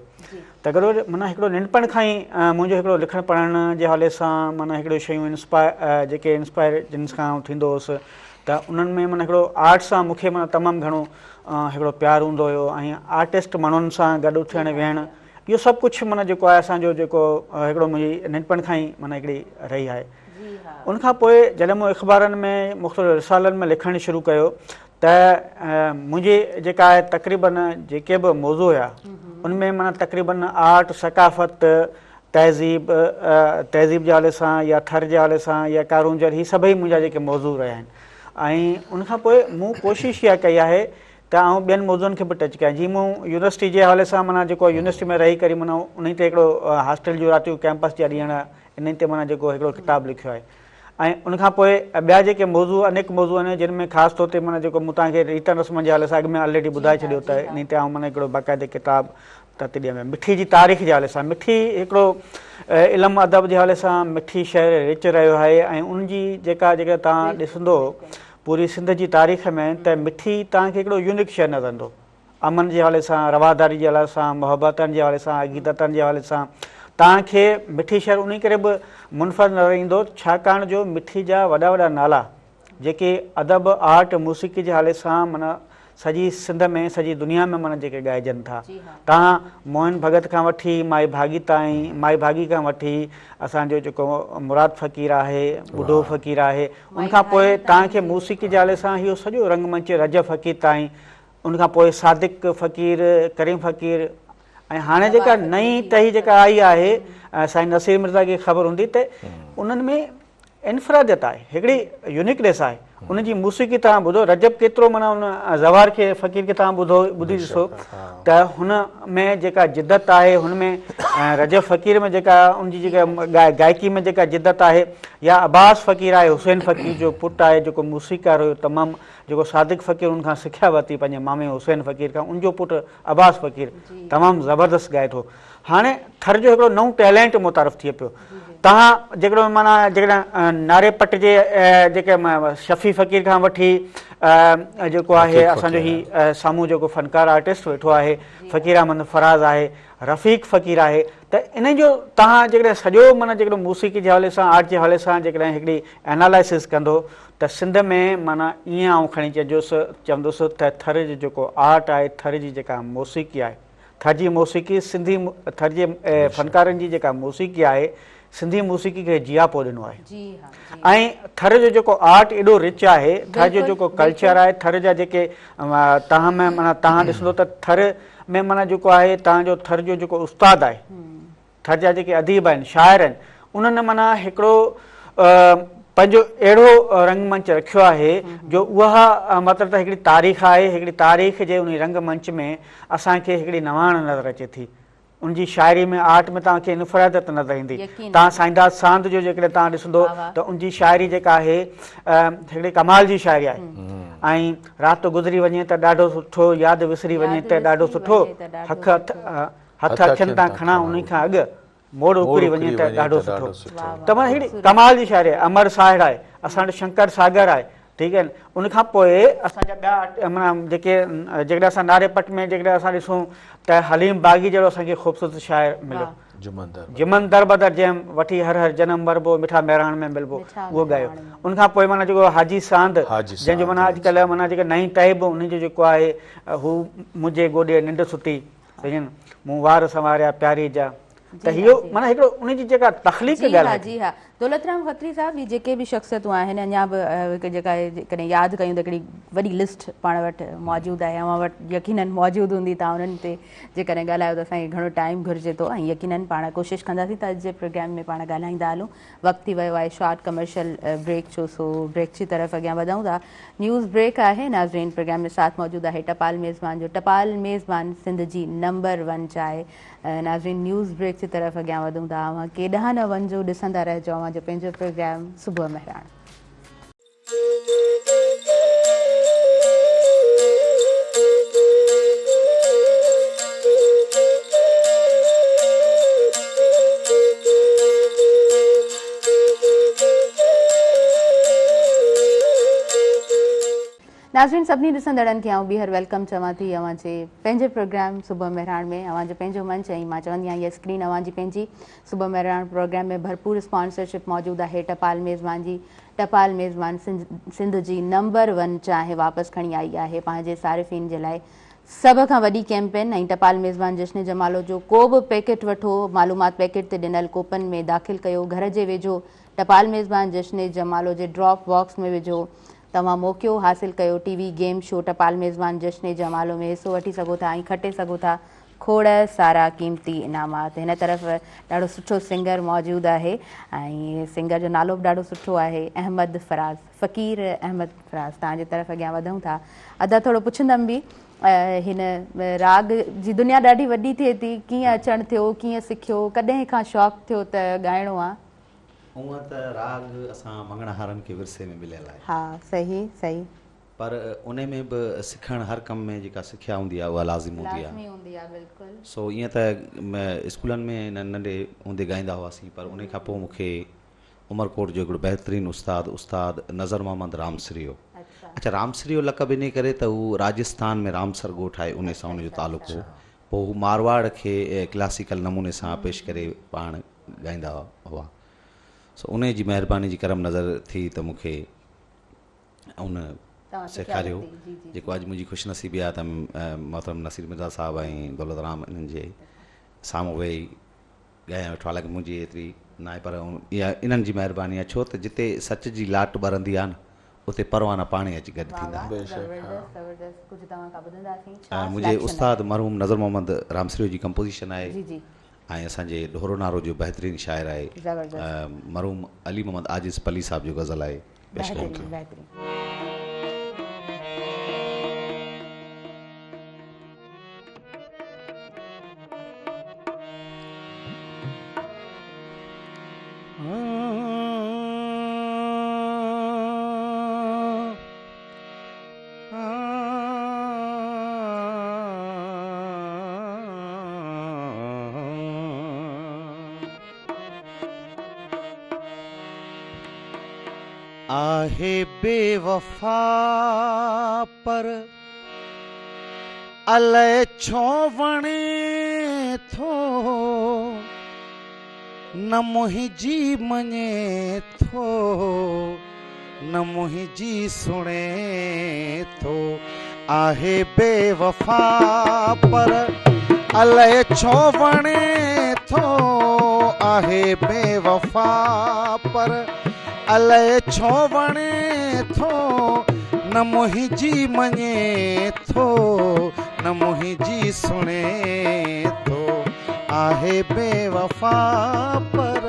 ته گڏو گڏ معنيٰ هڪڙو ننڍپڻ کان ئي منهنجو هڪڙو لکڻ پڙهڻ جي حوالي سان معنيٰ هڪڙو شيون انسپائر جيڪي انسپائر جن کان آئون ٿيندو هوس ته انهن ۾ معنيٰ هڪڙو آرٽ سان مون کي معنيٰ تمام گهڻو هڪڙو پيار هوندو هيو ۽ آرٽسٽ ماڻهن سان گڏ اٿڻ ويهڻ اهو سڀ ڪجهه معنيٰ جيڪو آهي اسان جو جيڪو هڪڙو منهنجي ننڍپڻ کان ئي معنيٰ هڪڙي رهي آهي ان کان پوء جڏهن مون اخبارن ۾ مختلف رسالن ۾ لکڻ شروع ڪيو ته منهنجي جيڪا آهي تقريبن جيڪي به موضوع هيا ان ۾ معنيٰ تقريبن آرٽ ثقافت تهذيب تهذيب جي حوالي سان يا ٿر جي حوالي سان يا ڪارونجهر هي سڀئي منهنجا جيڪي موضوع رهيا آهن ۽ ان کان پوء مون ڪوشش اها ڪئي آهي ته آئون ٻين موضوعن کي به ٽچ ڪيان جيئن مون يونيورسٽي جي حوالي سان معنيٰ جيڪو يونيورسٽي ۾ رهي ڪري معنيٰ انهي تي هڪڙو هاسٽل جون راتيون ڪيمپس جا ڏينهن انهي تي معنيٰ جيڪو هڪڙو ڪتاب لکيو آهي ۽ ان کان پوء ٻيا جيڪي موضوع انيڪ موضوع آهن جن ۾ خاص طور تي معنيٰ جيڪو مون توهان کي ريتن رسمن جي حوالي سان اڳ ۾ آلريڊي ٻڌائي ڇڏيو ته انهي تي آئون معنيٰ هڪڙو باقاعدي ڪتاب ترتيب ڏيان پيو. مٺي جي تاريخ جي حوالي سان مٺي هڪڙو علم ادب جي حوالي سان مٺي شهر رچ رهيو آهي ۽ ان جي جيڪا جيڪا توهان ڏسندو پوري سنڌ جي تاريخ ۾ ته مٺي توهان کي هڪڙو يونيڪ شهر نظر ايندو. امن جي حوالي سان، رواداري جي حوالي سان، محبتن جي حوالي سان، عقيدتن جي حوالي سان توهان کي مٺي شهر انهي ڪري به منفرد نظر ايندو ڇاڪاڻ جو مٺي جا وڏا وڏا نالا جيڪي ادب، آرٽ، موسيقي جي حوالي سان معنيٰ سڄي سنڌ ۾ سڄي دنيا ۾ معنيٰ جيڪي ڳائجن ٿا توهان موهن ڀڳت کان وٺي مائي ڀاڳي تائين مائي ڀاڳي کان وٺي اسان جو جيڪو مراد فقير آهي، ٻڍو فقير آهي ان کان پوء توهان کي موسيقي جي حوالي سان اهو سڄو رنگ منچ رجب فقير تائين ان کان پوء صادق فقير، ڪريم فقير ۽ هاڻي جيڪا نئين ٽهي جيڪا آئي آهي سائين نصير مرزا کي خبر هوندي ته انهن ۾ انفراديت آهي هڪڙي يونيڪنيس آهي ان جي موسيقي توهان ٻڌو رجب ڪيترو معنيٰ ان زوار کي فقير کي توهان ٻڌو ٻڌي ڏسو ته هن ۾ جيڪا جدت آهي هن ۾ رجب فقير ۾ جيڪا ان جي جيڪا گائڪي ۾ جيڪا جدت آهي يا عباس فقير آهي حسين فقير جو پٽ آهي جيڪو موسيقار هيو تمام جيڪو صادق فقير ان کان سکيا ورتي پنهنجي مامي حسين فقير کان ان جو پٽ عباس فقير تمام زبردست ڳائي ٿو هاڻي ٿر جو هڪڙو نئون ٽيلنٽ متعارف ٿئي پيو تهان جيڪڏهن معنيٰ جيڪڏهن ناري پٽ جي جيڪي شفيع فقير کان وٺي جيڪو آهي اسان جو هي سامهون جيڪو فنڪار آرٽسٽ ويٺو آهي فقير احمد فراز آهي رفيق فقير آهي ته انهن جو تهان جيڪڏهن سڄو معنيٰ جيڪڏهن موسيقي جي حوالي سان آرٽ جي حوالي سان جيڪڏهن هڪڙي اينالائسس ڪندو ته سنڌ ۾ معنيٰ ائين آئون کڻي چئجوس چوندس ته ٿر جو جيڪو آرٽ آهي ٿر جي جيڪا موسيقي آهي ٿر جي موسيقي سنڌي ٿر جي فنڪارن جي جيڪا موسيقي آهي سنڌي موسيقي کي جياپو ڏنو آهي ۽ ٿر جو جيڪو آرٽ ايڏو رچ آهي، ٿر جو جيڪو ڪلچر آهي، ٿر جا جيڪي تهان ۾ معنيٰ تهان ڏسندو ته ٿر ۾ معنيٰ جيڪو آهي تهان جو ٿر جو جيڪو استاد آهي، ٿر جا جيڪي اديب آهن، شاعر آهن، انهن معنيٰ هڪڙو پنهنجو اهڙو رنگ منچ رکيو آهي جو اها مطلب ته هڪڙي تاريخ آهي، هڪڙي تاريخ جي انهي رنگ منچ ۾ اسان کي هڪڙي نواڻ نظر اچي ٿي. ان جي شاعري ۾ آرٽ ۾ توهان کي انفراديت نظر ايندي. توهان سائينداد ساند جو جيڪڏهن توهان ڏسندو ته ان جي شاعري جيڪا آهي هڪڙي ڪمال جي شاعري آهي ۽ رات گذري وڃي ته ڏاڍو سٺو ياد وسري وڃي ته ڏاڍو سٺو هٿ اکين تان کڻان انهي کان اڳ موڙ اڪري وڃي ته ڏاڍو سٺو ته معنيٰ هڪڙي ڪمال جي شاعري آهي. امر ساهڙ آهي، اسان وٽ شنڪر ساگر آهي، ٺيڪ آهن ان کان پوء اسان جا ٻيا معنيٰ جيڪي جيڪڏهن اسان ناري پٽ ۾ جيڪڏهن اسان ڏسون ته حليم باغي جهڙو اسان کي خوبصورت شاعر مليو جمن دربدر جنهن وٺي هر هر جنم مربو مٺا مهراڻ ۾ ملبو اهو ڳايو ان کان پوء معنيٰ جيڪو حاجي ساند جنهن جو معنيٰ اڄڪلهه معنيٰ جيڪا نئين ٽهي به ان جو جيڪو آهي هو منهنجي گوڏي ننڊ ستي مون وار سنواريا پياري جا ته هيو معنيٰ هڪڙو ان جي جيڪا تخليق ڳالهائي جي ها دولت رام کتري صاحب هي جيڪي به شخصيتون آهن اڃا به هڪ جيڪا ڪڏهن ياد ڪيون ته هڪڙي وڏي لسٽ پاڻ وٽ موجود آهي اوهان وٽ يقينن موجود هوندي توهان انهن تي جيڪڏهن ڳالهايو ته اسان کي گهڻو ٽائيم گهرجي ٿو ۽ يقينن پاڻ ڪوشش ڪنداسين ته اڄ جي پروگرام ۾ پاڻ ڳالهائيندا هلون وقت ٿي ويو آهي شارٽ ڪمرشل بريڪ جو سو بريڪ جي طرف اڳيان وڌون ٿا نيوز بريڪ آهي ناظرين پروگرام ۾ ساٿ موجود آهي ٽپال ميزبان جو ٽپال ميزبان سنڌ جي نمبر 1 چاء ناظرين نيوز بريڪ جي طرف اڳيان وڌون ٿا اوهان ڪيڏانهن نه وڃجو ڏسندا رهجو اوهان جو پنهنجو پروگرام صبح مهراڻ. ناظرين سڀني ڏسندڙن کي آئون ٻيهر welcome چوان ٿي اوهان جي پنهنجي پروگرام صبح مهراڻ ۾ اوهان جو پنهنجو منچ ۽ مان چوندي آهيان هيء اسڪرين اوهان جي پنهنجي صبح مهراڻ پروگرام ۾ ڀرپور اسپانسرشپ موجود آهي ٽپال ميزبان جي ٽپال ميزبان سنڌ جي نمبر 1 چانهه واپس کڻي آئي آهي پنهنجي صارفين جي لاء سڀ کان وڏي ڪيمپين ۽ ٽپال ميزبان جشن جمالو جو ڪو به پيڪيٽ وٺو معلومات پيڪيٽ تي ڏنل ڪوپن ۾ داخل ڪيو گهر جي ويجهو ٽپال ميزبان جشن جمالو جي ڊراپ باڪس ۾ وجهو توهان موقعو حاصل ڪيو ٽي وي گيم شو ٽپال ميزبان جشن جمالو ۾ حصو وٺي سگهو ٿا ۽ کٽي سگهو ٿا کوڙ سارا قيمتي انعامات هن طرف ڏاڍو سٺو سنگر موجود آهي ۽ سنگر جو نالو به ڏاڍو سٺو آهي احمد فراز فقير احمد فراز توهان جي طرف اڳيان وڌون ٿا ادا ٿورو پڇندم به هن راڳ جي دنيا ڏاڍي وڏي ٿئي ٿي ڪيئن اچڻ ٿيو ڪيئن سکيو ڪڏهن کان شوق ٿيو ته ڳائڻو آ. هونئن ته راڳ اسان مڱڻهارن کي ورثي ۾ مليل آهي. ها صحيح صحيح. پر انهي ۾ به سکڻ هر ڪم ۾ جيڪا سکيا هوندي آهي اها لازم هوندي آهي. لازمي هوندي آهي بلڪل. سو ائين ته اسڪولن ۾ ننڍي هوندي ڳائيندا هئاسين پر انهي کان پوء مون کي عمرڪوٽ جو هڪڙو بهترين استاد استاد نظر محمد رامسريو اڇا رامسريو لقب انهي ڪري ته هو راجسٿان ۾ رامسر ڳوٺ آهي انهي سان ان جو تعلق هو پوء هو مارواڙ کي ڪلاسيڪل نموني سان پيش ڪري پاڻ ڳائيندا هئا سو انهي جي مهرباني جي ڪرم نظر ٿي ته مون کي ان سيکاريو جيڪو اڄ منهنجي خوش نصيبي آهي ته محترم نصير مرزا صاحب ۽ دولت رام انهن جي سامهون ويهي ڳايان ويٺو حالانڪه منهنجي ايتري ناهي پر اها انهن جي مهرباني آهي ڇو ته جتي سچ جي لاٽ ٻرندي آهي نه اتي پروانا پاڻهي اچي گڏ ٿيندا آهن. منهنجي استاد مرحوم نظر محمد رامسريو جي ڪمپوزيشن آهي. ۽ اسان جي ڍورو نارو جو بهترين شاعر آهي مرحوم علي محمد عاجز پلي صاحب جو غزل آهي پيش ڪيان ٿو. آهي بي وفا پر الائي ڇو وڻي ٿو نه منهنجي مڃي ٿو نه منهنجي سڻي ٿو آهي بي وفا پر الائي ڇو وڻي ٿو آهي بيوفا پر الائي ڇو وڻي ٿو نه منهنجي مڃي ٿو نه منهنجي سڻي ٿو آهي بيوفا پر.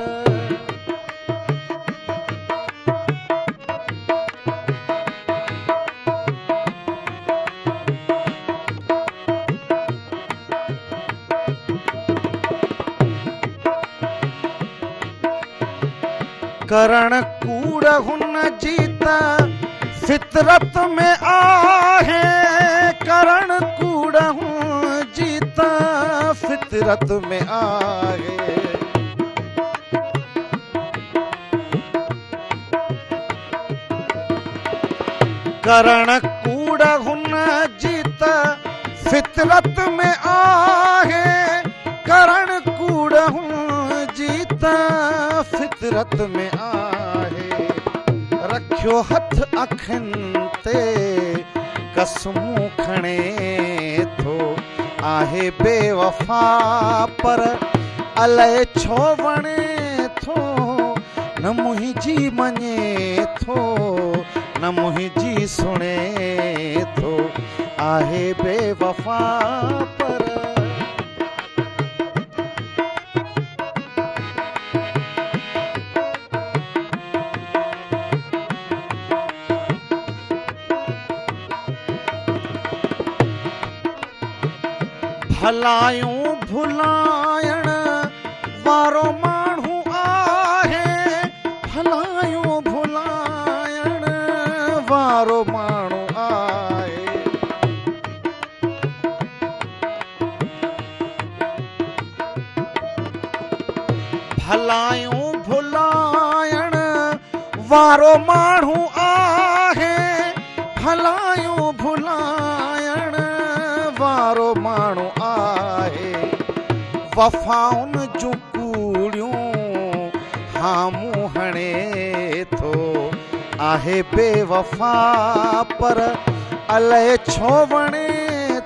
ڪرڻ ڪوڙ هن جي ته فطرت ۾ آهي ڪرڻ ڪوڙ هن جي ته فطرت ۾ آهي. ڪرڻ ڪوڙ هن جي ته فطرت ۾ آهي ڪرڻ ڪوڙ هن جي ته فطرت ۾ آهي رکيو هٿ اکين تي قسمون کڻي ٿو آهي بيوفا پر الائي ڇو وڻي ٿو نه منهنجي مڃي ٿو نه منهنجي سڻي ٿو آهي بيوفا پر. ڀلايون ڀلائڻ وارو ماڻهو آهي ڀلايون ڀلائڻ وارو ماڻهو آهي. ڀلايون ڀلائڻ وارو ماڻهو آهي ڀلايون ڀلائڻ وارو ماڻهو آهي وفائن جون ڪوڙيون هامون هڻي ٿو آهي بيوفا پر الائي ڇو وڻي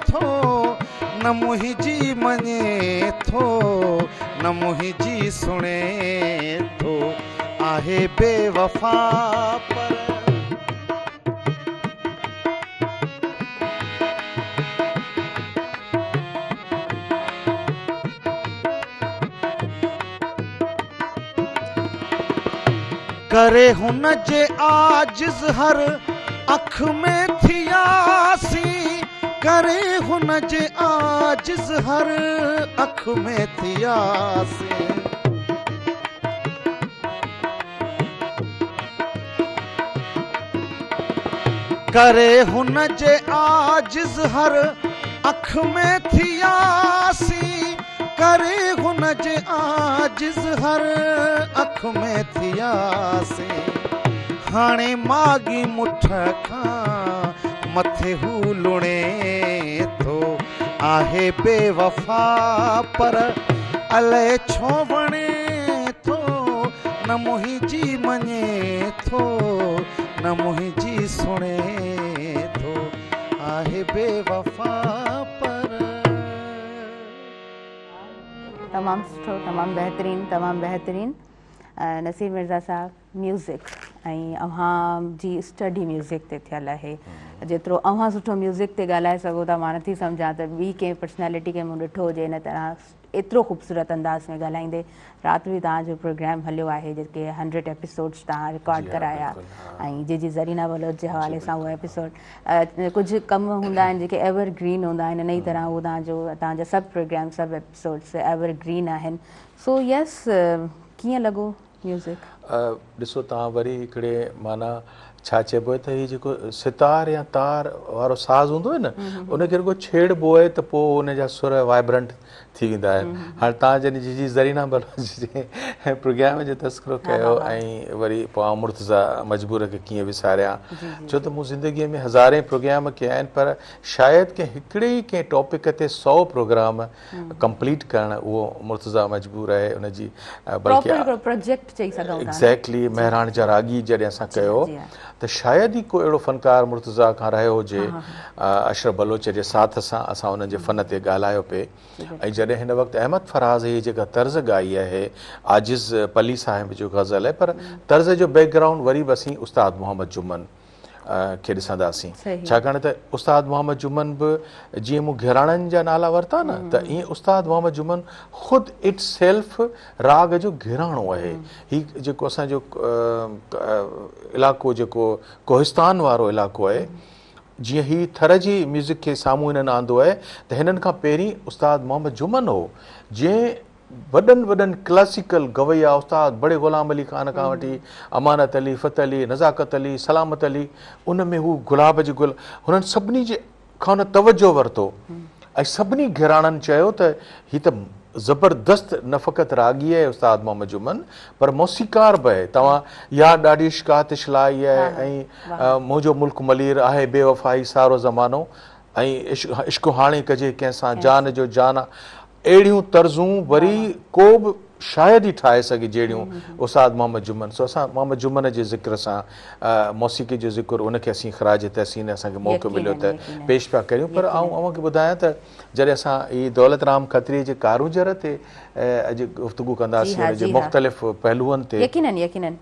ٿو نه منهنجي مڃي ٿو نه منهنجي سڻي ٿو آهي بيوفا پر. ڪري هن جي عاجز هر اک ۾ ٿياسين ڪري هن جي عاجز هر اک ۾ ٿياسين. ڪري هن جي عاجز هر اک ۾ ٿياسين ڪري هن جي عاجز هر اک ۾ ٿياسين هاڻي ماڳي مٺ کان مٿي هو لڻي ٿو آهي بيوفا پر الائي ڇو وڻي ٿو نه منهنجي مڃي ٿو نه منهنجي سڻي ٿو آهي بيوفا پر. تمام سٺو تمام بهترين تمام بهترين نصير مرزا صاحب ميوزڪ ۽ اوهان جي اسٽڊي ميوزڪ تي ٿيل آهي جيترو اوهان سٺو ميوزڪ تي ڳالهائي سگهو ٿا مان نٿي سمجهان ته ٻي ڪنهن پرسنالٽي کي مون ڏٺو هجي ان طرح ايترو خوبصورت انداز ۾ ڳالهائيندي رات به توهان جو پروگرام هليو آهي جيڪي هنڊريڊ ايپيسوڊس توهان رڪارڊ ڪرايا ۽ جي جي زرينا بلوچ جي حوالي سان اهو ايپيسوڊ ڪجهه ڪم هوندا آهن جيڪي ايور گرين هوندا آهن انهي طرح اهو توهان جو توهان جا سڀ پروگرام سڀ ايپيسوڊس ايور گرين آهن سو يس ڪيئن لڳو ميوزڪ؟ ڏسو توهان وري هڪڙي معنيٰ ڇا چئبو آهي ته هي جيڪو ستار يا تار وارو ساز هوندو آهي نه ان کي رڳو ڇيڙبو آهي ته پوء ان جا سر وائبرنٽ ٿي ويندا آهن هاڻي توهان جڏهن جي جي زرينا بلوچ جي پروگرام جو تذڪرو ڪيو ۽ وري پوء آئون مرتضيٰ مجبور کي ڪيئن وساريان ڇو ته مون زندگي ۾ هزارين پروگرام ڪيا آهن پر شايد ڪنهن هڪڙي ئي ڪنهن ٽاپڪ تي سو پروگرام ڪمپليٽ ڪرڻ اهو مرتضيٰ مجبور آهي ان جي بلڪه پراپر هڪڙو پروجيڪٽ چئي سگهون ٿا نه. ايگزيڪٽلي مهراڻ جا راڳي جڏهن اسان ڪيو ته شايد ئي ڪو اهڙو فنڪار مرتضيٰ کان رهيو هجي اشرف بلوچ جي ساٿ سان اسان انهن جي فن تي ڳالهايو پئي ۽ جڏهن هن وقت احمد فراز هي جيڪا طرز ڳائي آهي عاجز پلي صاحب جو غزل آهي پر طرز جو بيڪ گرائونڊ وري به اسين استاد محمد جمن کي ڏسنداسين ڇاڪاڻ ته استاد محمد جمن به جيئن مون گهراڻن جا نالا ورتا نه ته ائين استاد محمد جمن خود it self راڳ جو گهراڻو آهي هي جيڪو اسان جو علائقو جيڪو ڪوهستان وارو علائقو آهي جيئن هي ٿر جي ميوزڪ کي سامهون هنن آندو آهي ته هنن کان پهرين استاد محمد جمن هو جنهن وڏن وڏن ڪلاسيڪل گويا استاد بڙي غلام علي خان کان وٺي امانت علي، فتح علي، نزاڪت علي، سلامت علي ان ۾ هو گلاب جي گل هنن سڀني جي کان هن توجه ورتو ۽ سڀني گهراڻن چيو ته هي ته زبردست نه فقط راڳي آهي استاد محمد جمن پر موسيقار به آهي توهان يار ڏاڍي عشق آتش لائي آهي ۽ منهنجو ملڪ ملير آهي بي وفائي سارو زمانو ۽ عشق هاڻي ڪجي ڪنهن سان جان جو جان اهڙيون طرزون وري ڪو به شايد ئي ٺاهي سگهي جهڙيون استاد محمد جمن سو اسان محمد جمن جي ذڪر سان موسيقي جو ذڪر ان کي اسين خراج تحسين اسان کي موقعو مليو ته پيش پيا ڪريون پر آئون اوهان کي ٻڌايان ته جڏهن اسان هي دولت رام کتري جي ڪارونجهر تي اڄ گفتگو ڪنداسين ان جي مختلف پهلوئن تي يقينن يقينن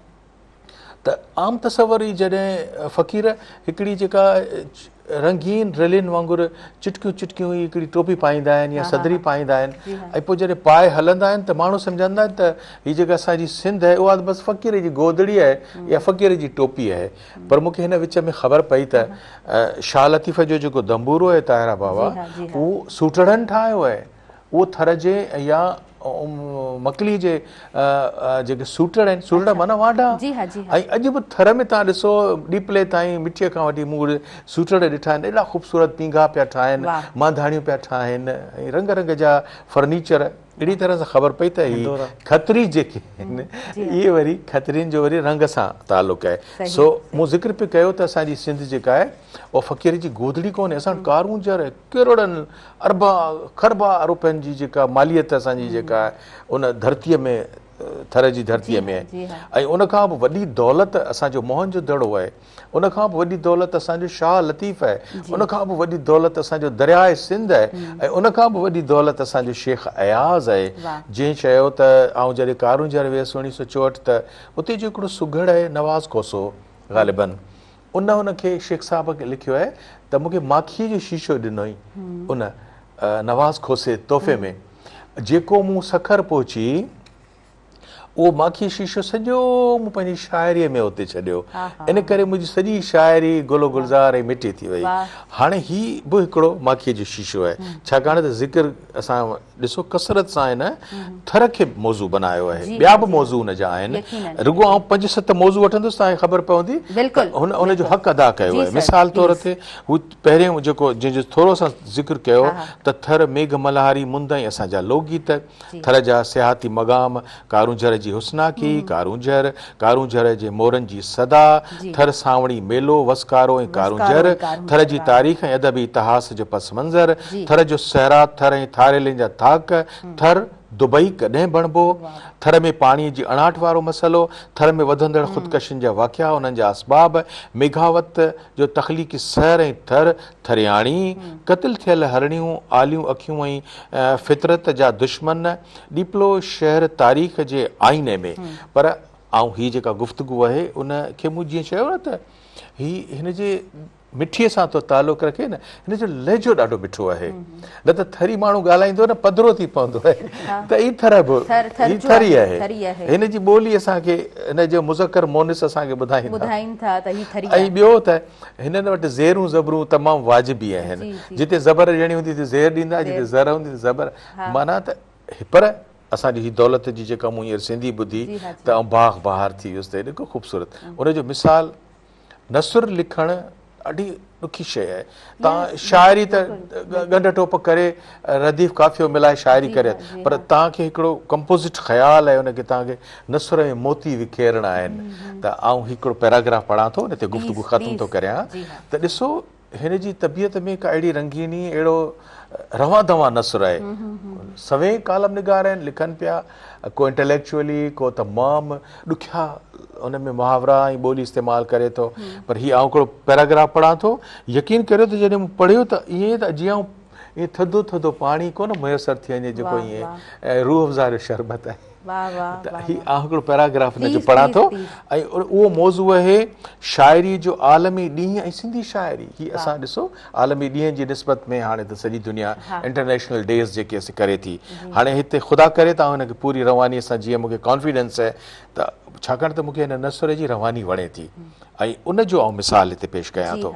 ته عام تصور ئي جڏهن فقير هڪڙي جيڪا رنگين رلين وانگر چٽڪيون چٽڪيون هي هڪڙي ٽوپي پائيندا آهن يا صدري پائيندا آهن ۽ پوء جڏهن پائي هلندا آهن ته ماڻهو سمجهندا آهن ته هي جيڪا اسان جي سنڌ آهي اها بس فقير جي گودڙي آهي يا فقير جي ٽوپي آهي پر مون کي هن وچ ۾ خبر پئي ته شاهه لطيف جو جيڪو دنبورو آهي طاهره بابا اهو سوٽهڙن ٺاهيو آهي اهو ٿر جي يا مڪلي جي جيڪي سوٽڙ آهن سوٽڙ معنيٰ واڍا ۽ اڄ به ٿر ۾ توهان ڏسو ڏيپلي تائين مٺيء کان وٺي مون سوٽڙ ڏٺا آهن ايڏا خوبصورت پينگها پيا ٺاهن مانڌاڻيون پيا ٺاهن ۽ رنگ رنگ جا فرنيچر اهڙي طرح سان خبر پئي ته هي کتري جيڪي آهن اهي وري کترين جو وري رنگ سان تعلق آهي سو مون ذڪر پئي ڪيو ته اسان جي سنڌ جيڪا آهي اها فقير جي گودڙي ڪونهي اسان وٽ ڪارونجهر ڪروڙن اربها کربها روپين جي جيڪا ماليت اسان جي جيڪا ان ڌرتيء ۾ ٿر جي ڌرتيء ۾ آهي ۽ ان کان به وڏي دولت اسان جو موهن جو دڙو آهي ان کان به وڏي دولت اسان جو شاهه لطيف آهي ان کان به وڏي دولت اسان جو درياء سنڌ آهي ۽ ان کان به وڏي دولت اسان جو شيخ اياز آهي جنهن چيو ته آئون جڏهن ڪارونجهر ويس 1964 ته اتي جو هڪڙو سگهڙ آهي نواز کوسو غالباً ان هن کي شيخ صاحب کي لکيو آهي ته مون کي ماکيء جو شيشو ڏنو ان نواز کوسي تحفي ۾ جيڪو مون سکر پهچي اهو ماکيء شيشو سڄو مون پنهنجي شاعريء ۾ اوتي ڇڏيو ان ڪري منهنجي سڄي شاعري گل و گلزار ۽ مٽي ٿي وئي هاڻي هي به هڪڙو ماکيء جو شيشو آهي ڇاڪاڻ ته ذڪر اسان ڏسو ڪثرت سان هن ٿر کي موضوع بنايو آهي ٻيا به موضوع ان جا آهن رڳو آئون پنج ست موضوع وٺندس توهان کي خبر پوندي ته هن ان جو حق ادا ڪيو آهي مثال طور تي هو پهريون جيڪو جنهن جو ٿورو اسان ذڪر ڪيو ته ٿر ميگهه ملهاري مند ۽ اسان جا لوڪ گيت ٿر جا سياحتي مقام ڪارونجهر جي حسناڪي، ڪارونجهر، ڪارونجهر جي مورن جي صدا، ٿر سانوڻي ميلو، وسڪارو ۽ ڪارونجهر، ٿر جي تاريخ ۽ ادبي اتهاس جو پس منظر، ٿر جو صحرا، ٿر ۽ ٿاريلين جا ٿاڪ، ٿر دبئي ڪڏهن بڻبو، ٿر ۾ پاڻي جي اڻاٺ وارو مسئلو، ٿر ۾ وڌندڙ خودڪشين جا واقعا، انهن جا اسباب، ميگهاوت جو تخليقي سحر ۽ ٿر، ٿرياڻي، قتل ٿيل هرڻيون، آليون اکيون ۽ فطرت جا دشمن، ڏيپلو شهر تاريخ جي آئيني ۾. پر آئون هي جيڪا گفتگو آهي ان کي مون جيئن چيو نه ته هي هن جي مٺيء سان ٿو تعلق رکي نه هن جو لهجو ڏاڍو مٺو آهي نه ته ٿري ماڻهو ڳالهائيندو نه پڌرو ٿي پوندو آهي ته هي ٿر به هي ٿري آهي هن جي ٻولي اسان کي هن جو مذڪر مونث اسان کي ٻڌائين ٿا ۽ ٻيو ته هنن وٽ زيرون زبرون تمام واجبي آهن جتي زبر ڏيڻي هوندي اتي زير ڏيندا جتي زر هوندي اتي زبر معنيٰ ته پر اسان جي هي دولت جي جيڪا مون هينئر سنڌي ٻڌي ته آئون باغ بهار ٿي ويس ته ايڏو خوبصورت ان جو مثال نثر لکڻ ڏاڍي ڏکي شيء آهي تان شاعري ته ڳنڍ ٽوپ ڪري رديف قافيو ملائي شاعري ڪري پر تان کي هڪڙو ڪمپوزٽ خيال آهي ان کي تان کي نثر ۾ موتي وکيرڻا آهن ته آئون هڪڙو پيراگراف پڙهان ٿو ان تي گفتگو ختم ٿو ڪريان ته ڏسو هن جي طبيعت ۾ ڪا اهڙي رنگيني، اهڙو روان دوان نثر آهي. سوين ڪالم نگار آهن لکن پيا ڪو انٽليڪچوئلي ڪو تمام ڏکيا ان ۾ محاورا ۽ ٻولي استعمال ڪري ٿو پر هي آئون هڪڙو پيراگراف پڙهان ٿو يقين ڪريو ته جڏهن مون پڙهيو ته ائين ته جيئن آئون ائين ٿڌو ٿڌو پاڻي ڪونه ميسر ٿي وڃي جيڪو ائين روح افزا جو شربت آهي ته هي آئون هڪڙو پيراگراف هن جو پڙهان ٿو ۽ اهو موضوع آهي شاعري جو عالمي ڏينهن ۽ سنڌي شاعري هي اسان ڏسو عالمي ڏينهن جي نسبت ۾ هاڻي ته سڄي دنيا انٽرنيشنل ڊيز جيڪي اسين ڪري ٿي هاڻي هتي خدا ڪري ته آئون هن کي پوري رواني سان جيئن مون کي ڪانفيڊنس آهي ته ڇاڪاڻ ته مون کي هن نثر جي رواني وڻي ٿي ۽ ان جو آئون مثال هتي پيش ڪيان ٿو.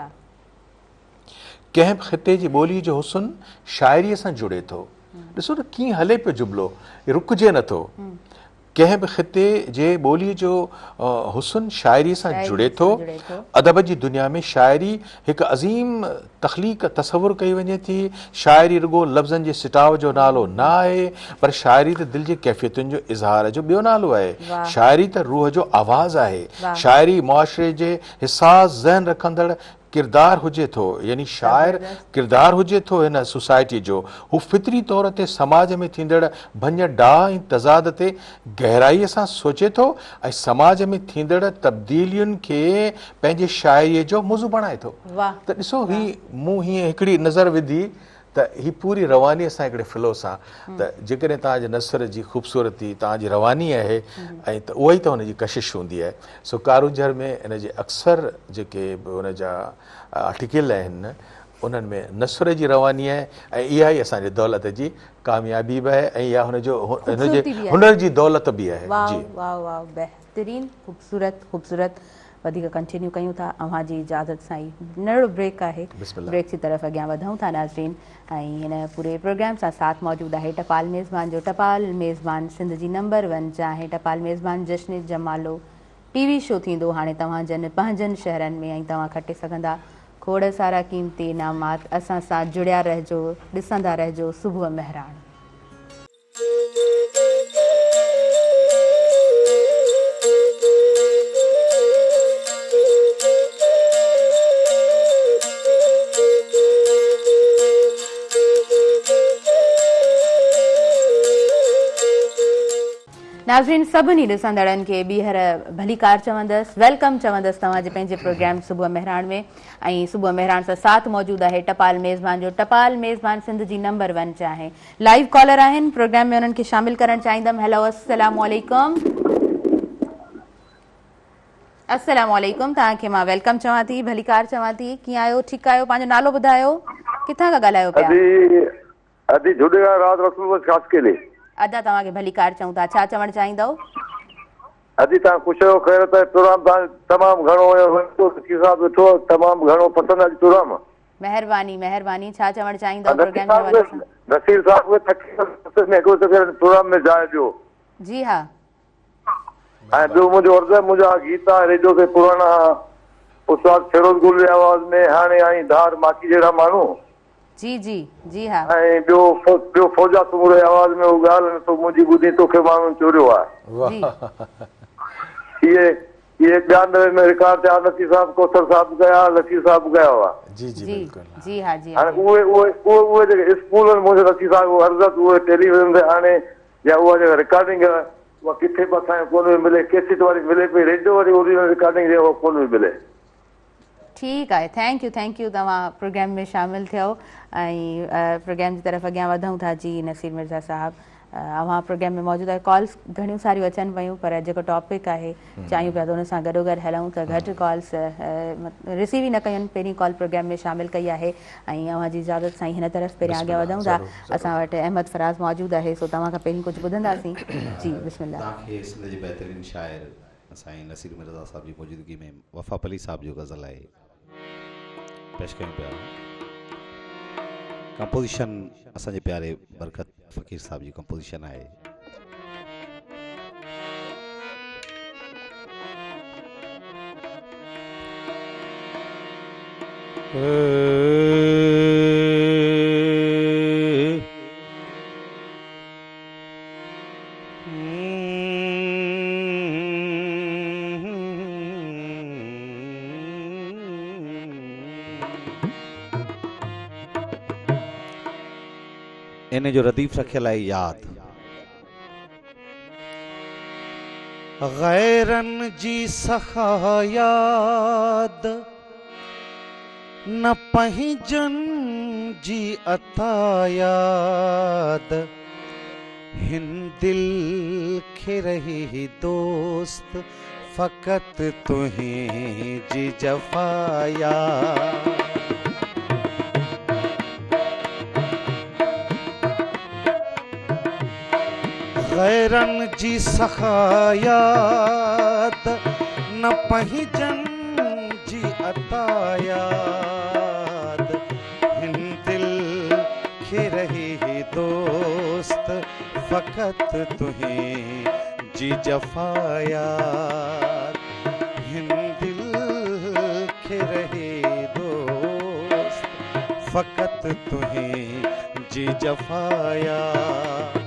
ڪنهن به خطي جي ٻوليء جو حسن شاعريء سان جڙي ٿو. ڏسو ته ڪيئن هلي پيو جملو، رڪجي نه ٿو. ڪنهن به خطي جي ٻوليء جو حسن شاعريء سان جڙي ٿو. ادب جي دنيا ۾ شاعري هڪ عظيم تخليق تصور ڪئي وڃي ٿي. شاعري رڳو لفظن جي سٽاء جو نالو نه آهي، پر شاعري ته دل جي ڪيفيتن جو اظهار جو ٻيو نالو آهي. شاعري ته روح جو آواز آهي. شاعري معاشري جي حساس ذهن رکندڙ ڪردار هجي ٿو يعني شاعر ڪردار هجي ٿو هن سوسائٽي جو هو فطري طور تي سماج ۾ ٿيندڙ ڀڃ ڊاهه ۽ تضاد تي گهرائي سان سوچي ٿو ۽ سماج ۾ ٿيندڙ تبديلين کي پنهنجي شاعري جو موضوع بڻائي ٿو ته ڏسو هي مون هيئن هڪڙي نظر وڌي ته هي پوري روانيء سان هڪڙي فلو سان ته جيڪڏهن توهان جي نثر جي خوبصورتي توهان جي رواني آهي ۽ ته اها ئي ته هن جي ڪشش هوندي آهي سو ڪارونجهر ۾ ان جي اڪثر جيڪي به ان جا آرٽيڪل آهن انهن ۾ نثر جي رواني آهي ۽ اها ئي اسان جي دولت جي ڪاميابي به آهي ۽ اها هن جو هن جي هنر جي دولت به آهي جي واهه واهه بهترين خوبصورت خوبصورت وڌيڪ ڪنٽينيو ڪيون ٿا اوهان جي اجازت سان ئي ننڍڙو بريڪ آهي بريڪ جي طرف اڳيان وڌون ٿا ناظرين ۽ هن پوري پروگرام سان ساٿ موجود آهي ٽپال ميزبان جو ٽپال ميزبان سنڌ جي نمبر 1 چانهه ٽپال ميزبان جشن جمالو ٽي وي شو ٿيندو هاڻي توهان جن پنهنجن شهرن ۾ ۽ توهان کٽي سگهندا کوڙ سارا قيمتي انعامات اسان سان جڙيا رهجو ڏسندا رهجو صبح مهراڻ. ناظرين سڀني ڏسندڙن کي ٻيهر ڀليڪار چوندس welcome چوندس توهان جي پنهنجي پروگرام صبح مهراڻ ۾ ۽ صبح مهراڻ سان ساٿ موجود آهي ٽپال ميزبان جو ٽپال ميزبان سنڌ جي نمبر 1 چانهه لائيو ڪالر آهن پروگرام ۾ انهن کي شامل ڪرڻ چاهيندم هيلو السلام عليڪم السلام عليڪم توهان کي مان welcome چوان ٿي ڀليڪار چوان ٿي ڪيئن آهيو ٺيڪ آهيو پنهنجو نالو ٻڌايو ڪٿان کان ڳالهايو پيا ادي ادي جهوليلال راز رسول بخش خاصخيلي ادا توهان کي ڀليڪار چئون ٿا ڇا چوڻ چاهيندؤ ادي توهان خوش رهو خير ته پروگرام توهان تمام گهڻو وڻيو صاحب ڏٺو تمام گهڻو پسند آيو پروگرام مهرباني مهرباني ڇا چوڻ چاهيندؤ پروگرام جي حوالي سان. نصير صاحب کي تڪليف ۾ هڪڙو چڪر پروگرام ۾ جاء ڏيو. جي ها. ۽ ٻيو منهنجو عرض آهي منهنجا گيت آهي ريڊيو تي پراڻا استاد فيروز گل جي آواز ۾ هاڻي آئين ڌار ماکي جهڙا ماڻهو. جي جي جي ها. ۽ ٻيو ٻيو فوجا سومرو جي آواز ۾ هو ڳالهه نه ٿو منهنجي ٻڌين توکي ماڻهن چوريو آهي. جي. اهي اهي 92 ۾ رڪارڊ ٿيا لطيف صاحب ڪوثر صاحب به ڪيا لطيف صاحب به ڪيا هئا. جي جي بلڪل. جي ها جي هاڻي اهي اهي اهي اهي جيڪي اسڪول آهن منهنجو لطيف صاحب اهو عرض آهي ته اهي ٽيليويزن تي آڻي يا اها جيڪا رڪارڊنگ آهي اها ڪٿي به اسان کي ڪونه پئي ملي ڪيسٽ واري ملي پئي ريڊيو واري اوريجنل رڪارڊنگ جي اها ڪونه پئي ملي. ٺيڪ آهي thank you thank you توهان پروگرام ۾ شامل ٿيو ۽ پروگرام جي طرف اڳيان وڌون ٿا جي نصير مرزا صاحب اوهان پروگرام ۾ موجود آهيو ڪالز گهڻيون ساريون اچن پيون پر جيڪو ٽاپڪ آهي چاهيون پيا ته ان سان گڏو گڏ هلون ته گهٽ ڪالز رسيو ئي نه ڪيون پهرين ڪال پروگرام ۾ شامل ڪئي آهي ۽ اوهان جي اجازت سان هن طرف پهريان اڳيان وڌون ٿا اسان وٽ احمد فراز موجود آهي سو توهان کان پهرين ڪجهه ٻڌنداسين جي بسم الله. توهان کي سنڌ جي بهترين شاعر سائين نصير مرزا صاحب جي موجودگي ۾ وفا پلي صاحب جو غزل آهي پيش ڪيون پيا ڪمپوزيشن اسان جي پياري برڪت فقير صاحب جي ڪمپوزيشن آهي. ان جو رديف رکيل آهي ياد. غيرن جي سخا ياد، نه پنهنجن جي عطا ياد. هن دل کي رهي دوست، فقط تنهنجي جفا ياد. غيرن جي سخا ياد، نه پنهنجن جي عطا ياد. هن دل کي رهي دوست، فقط تنهنجي جفا ياد. هن دل کي رهي دوست، فقط تنهنجي جفا ياد.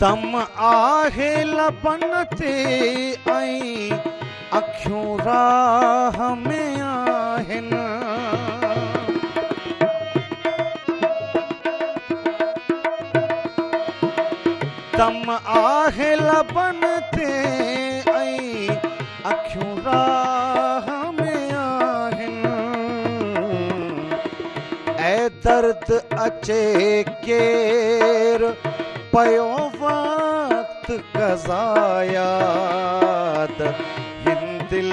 दम आहे लबन ते ऐं अखियूं राह में आहिनि। दम आहे लबन ते ऐं अखियूं राह में आहिनि। ऐ दर्द अचे केर पयो वक़्त क़ज़ा याद। हिन दिल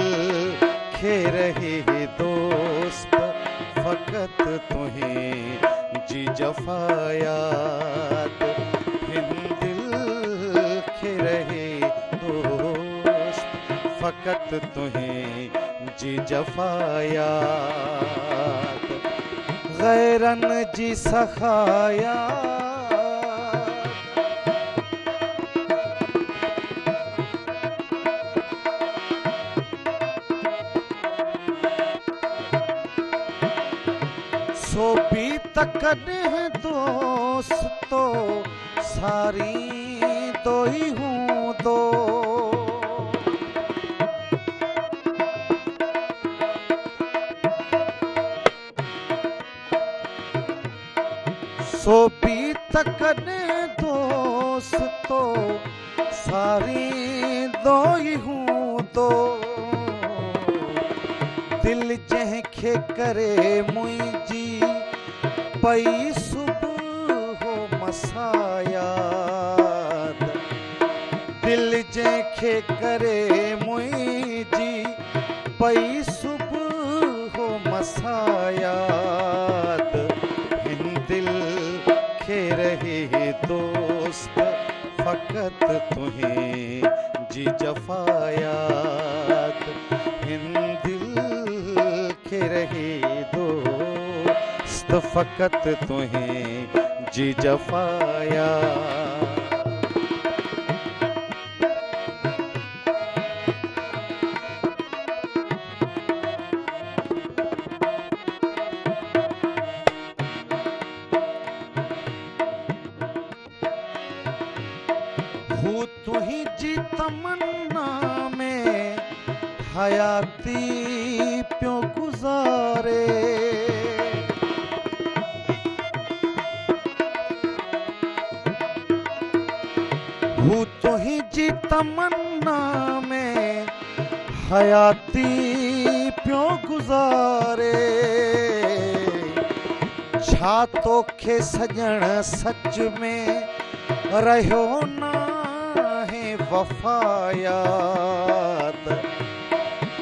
खे रही दोस्त, फ़क़त तुंहिंजी जफ़ा याद। हिन दिल खे रही दोस्त, फ़क़त तुंहिंजी जफ़ा याद। ग़ैरनि जी सखा याद। सो बि त कॾहिं दोस्तो सारींदो ई हूंदो। सो बि त कॾहिं दोस्तो सारींदो ई हूंदो। दिल जंहिंखे करे मुंहिंजी पई सुबुह मसा याद। दिल जंहिंखे करे मुंहिंजी पई सुबुह मसा याद। हिन दिल खे रही दोस्त, फ़क़त तुंहिंजी जफ़ा याद। हिन दिल खे रही दोस्त, फ़क़त तुंहिंजी जफ़ा याद। हू तुंहिंजी तमन्ना में हयाती पियो गुज़ारे। हू तुंहिंजी तमन्ना में हयाती पियो गुज़ारे। छा तोखे सॼण सच में रहियो नाहे वफ़ा याद।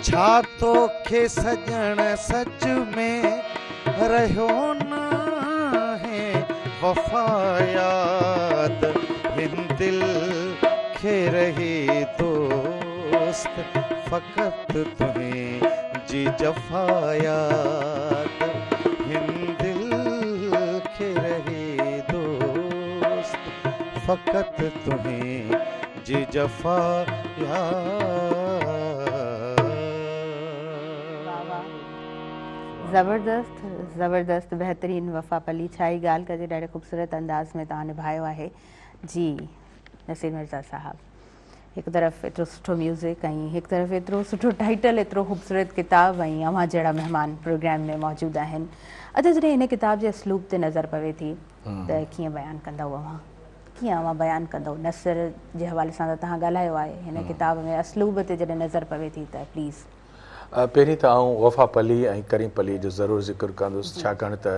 छा तोखे सॼण सच में रहियो नाहे वफ़ा याद। हिन दिल खे रही दोस्त, फ़क़त तुंहिंजी जफ़ा याद। हिन दिल खे रही दोस्त, फ़क़त तुंहिंजी जफ़ा याद। زبردست زبردست بهترين وفا پلي ڇا ئي ڳالهه ڪجي ڏاڍي خوبصورت انداز ۾ توهان نڀايو آهي جي نصير مرزا صاحب هڪ طرف ايترو سٺو ميوزڪ ۽ هڪ طرف ايترو سٺو ٽائيٽل ايترو خوبصورت ڪتاب ۽ اوهان جهڙا مهمان پروگرام ۾ موجود آهن اچا جڏهن هن ڪتاب جي اسلوب تي نظر پوي ٿي ته ڪيئن بيان ڪندؤ اوهان ڪيئن اوهان بيان ڪندؤ نثر جي حوالي سان ته توهان ڳالهايو آهي هن ڪتاب ۾ اسلوب تي جڏهن نظر پوي ٿي ته پليز. پهرين ته آئون وفا پلي ۽ ڪريم پلي جو ضرور ذڪر ڪندس ڇاڪاڻ ته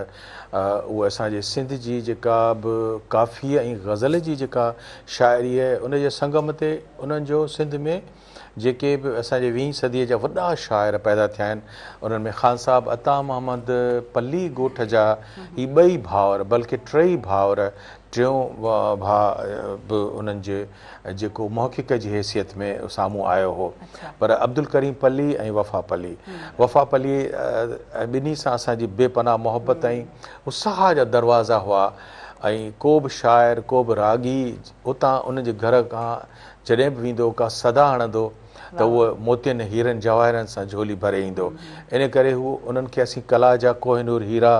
اهي اسان جي سنڌ جي جيڪا به ڪافي ۽ غزل جي جيڪا شاعري آهي ان جي سنگم تي انهن جو سنڌ ۾ جيڪي به اسان جي ويهين صديء جا وڏا شاعر پيدا ٿيا آهن انهن ۾ خان صاحب عطا محمد پلي ڳوٺ جا هي ٻئي ڀائر بلڪه ٽئي ڀائر ٽيون ڀاء به انهن جي جيڪو محقق جي حيثيت ۾ سامهون آيو هو پر عبدالڪريم پلي ۽ وفا پلي وفا پلي ٻنهي سان اسان جي بي پناهه محبت ۽ هو ساهه جا دروازا هئا ۽ ڪو به شاعر ڪو به راڳي اتان ان جي گهر کان جڏهن به ويندو ڪا صدا هڻندو ته اهو موتين هيرن جواهرن سان جهولي ڀري ايندو ان ڪري هو انهن کي اسين ڪلا جا ڪوهنور هيرا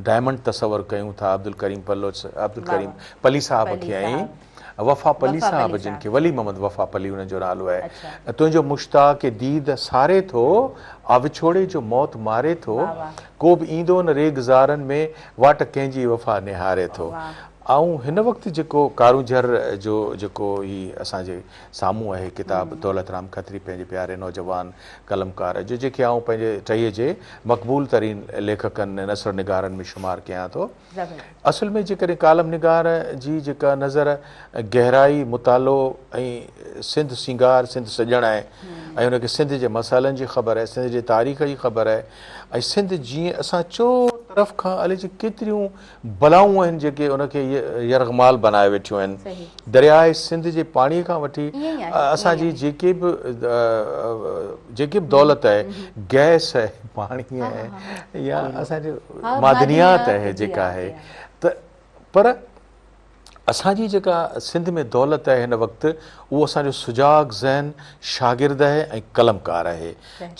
ڊائمنڊ تصور ڪيون ٿا عبدالڪريم پلو عبدالڪريم پلي صاحب کي ۽ وفا پلي صاحب جن کي ولي محمد وفا پلي انهن جو نالو آهي تنهنجو مشتاق ديد ساري ٿو آ وڇوڙي جو موت ماري ٿو ڪو به ايندو نه ريگزارن ۾ واٽ ڪنهن جي وفا نهاري ٿو آئون هن وقت جيڪو ڪارونجهر جو جيڪو هي اسان جي سامهون آهي ڪتاب دولت رام کتري پنهنجي پياري نوجوان قلمڪار جو جنهن کي آئون پنهنجي ٽهيء جي مقبول ترين ليکڪن ۽ نثر نگارن ۾ شمار ڪيان ٿو. اصل ۾ جيڪڏهن ڪالم نگار جي جيڪا نظر گهرائي، مطالعو ۽ سنڌ سينگار، سنڌ سڄڻ آهي ۽ ان کي سنڌ جي مسئلن جي خبر آهي، سنڌ جي تاريخ جي خبر آهي ۽ سنڌ جيئن اسان چوطرف کان الائجي ڪيتريون بلائون آهن جيڪي ان کي يرغمال بنائي ويٺيون آهن. درياء سنڌ جي پاڻي کان وٺي اسان جي جيڪي به جيڪي به دولت آهي گئس آهي پاڻي آهي يا اسان جي معدنيات آهي جيڪا آهي ته پر اسان جي جيڪا سنڌ ۾ دولت آهي هن وقت اهو اسان جو سجاڳ ذهن شاگرد آهي ۽ قلمڪار آهي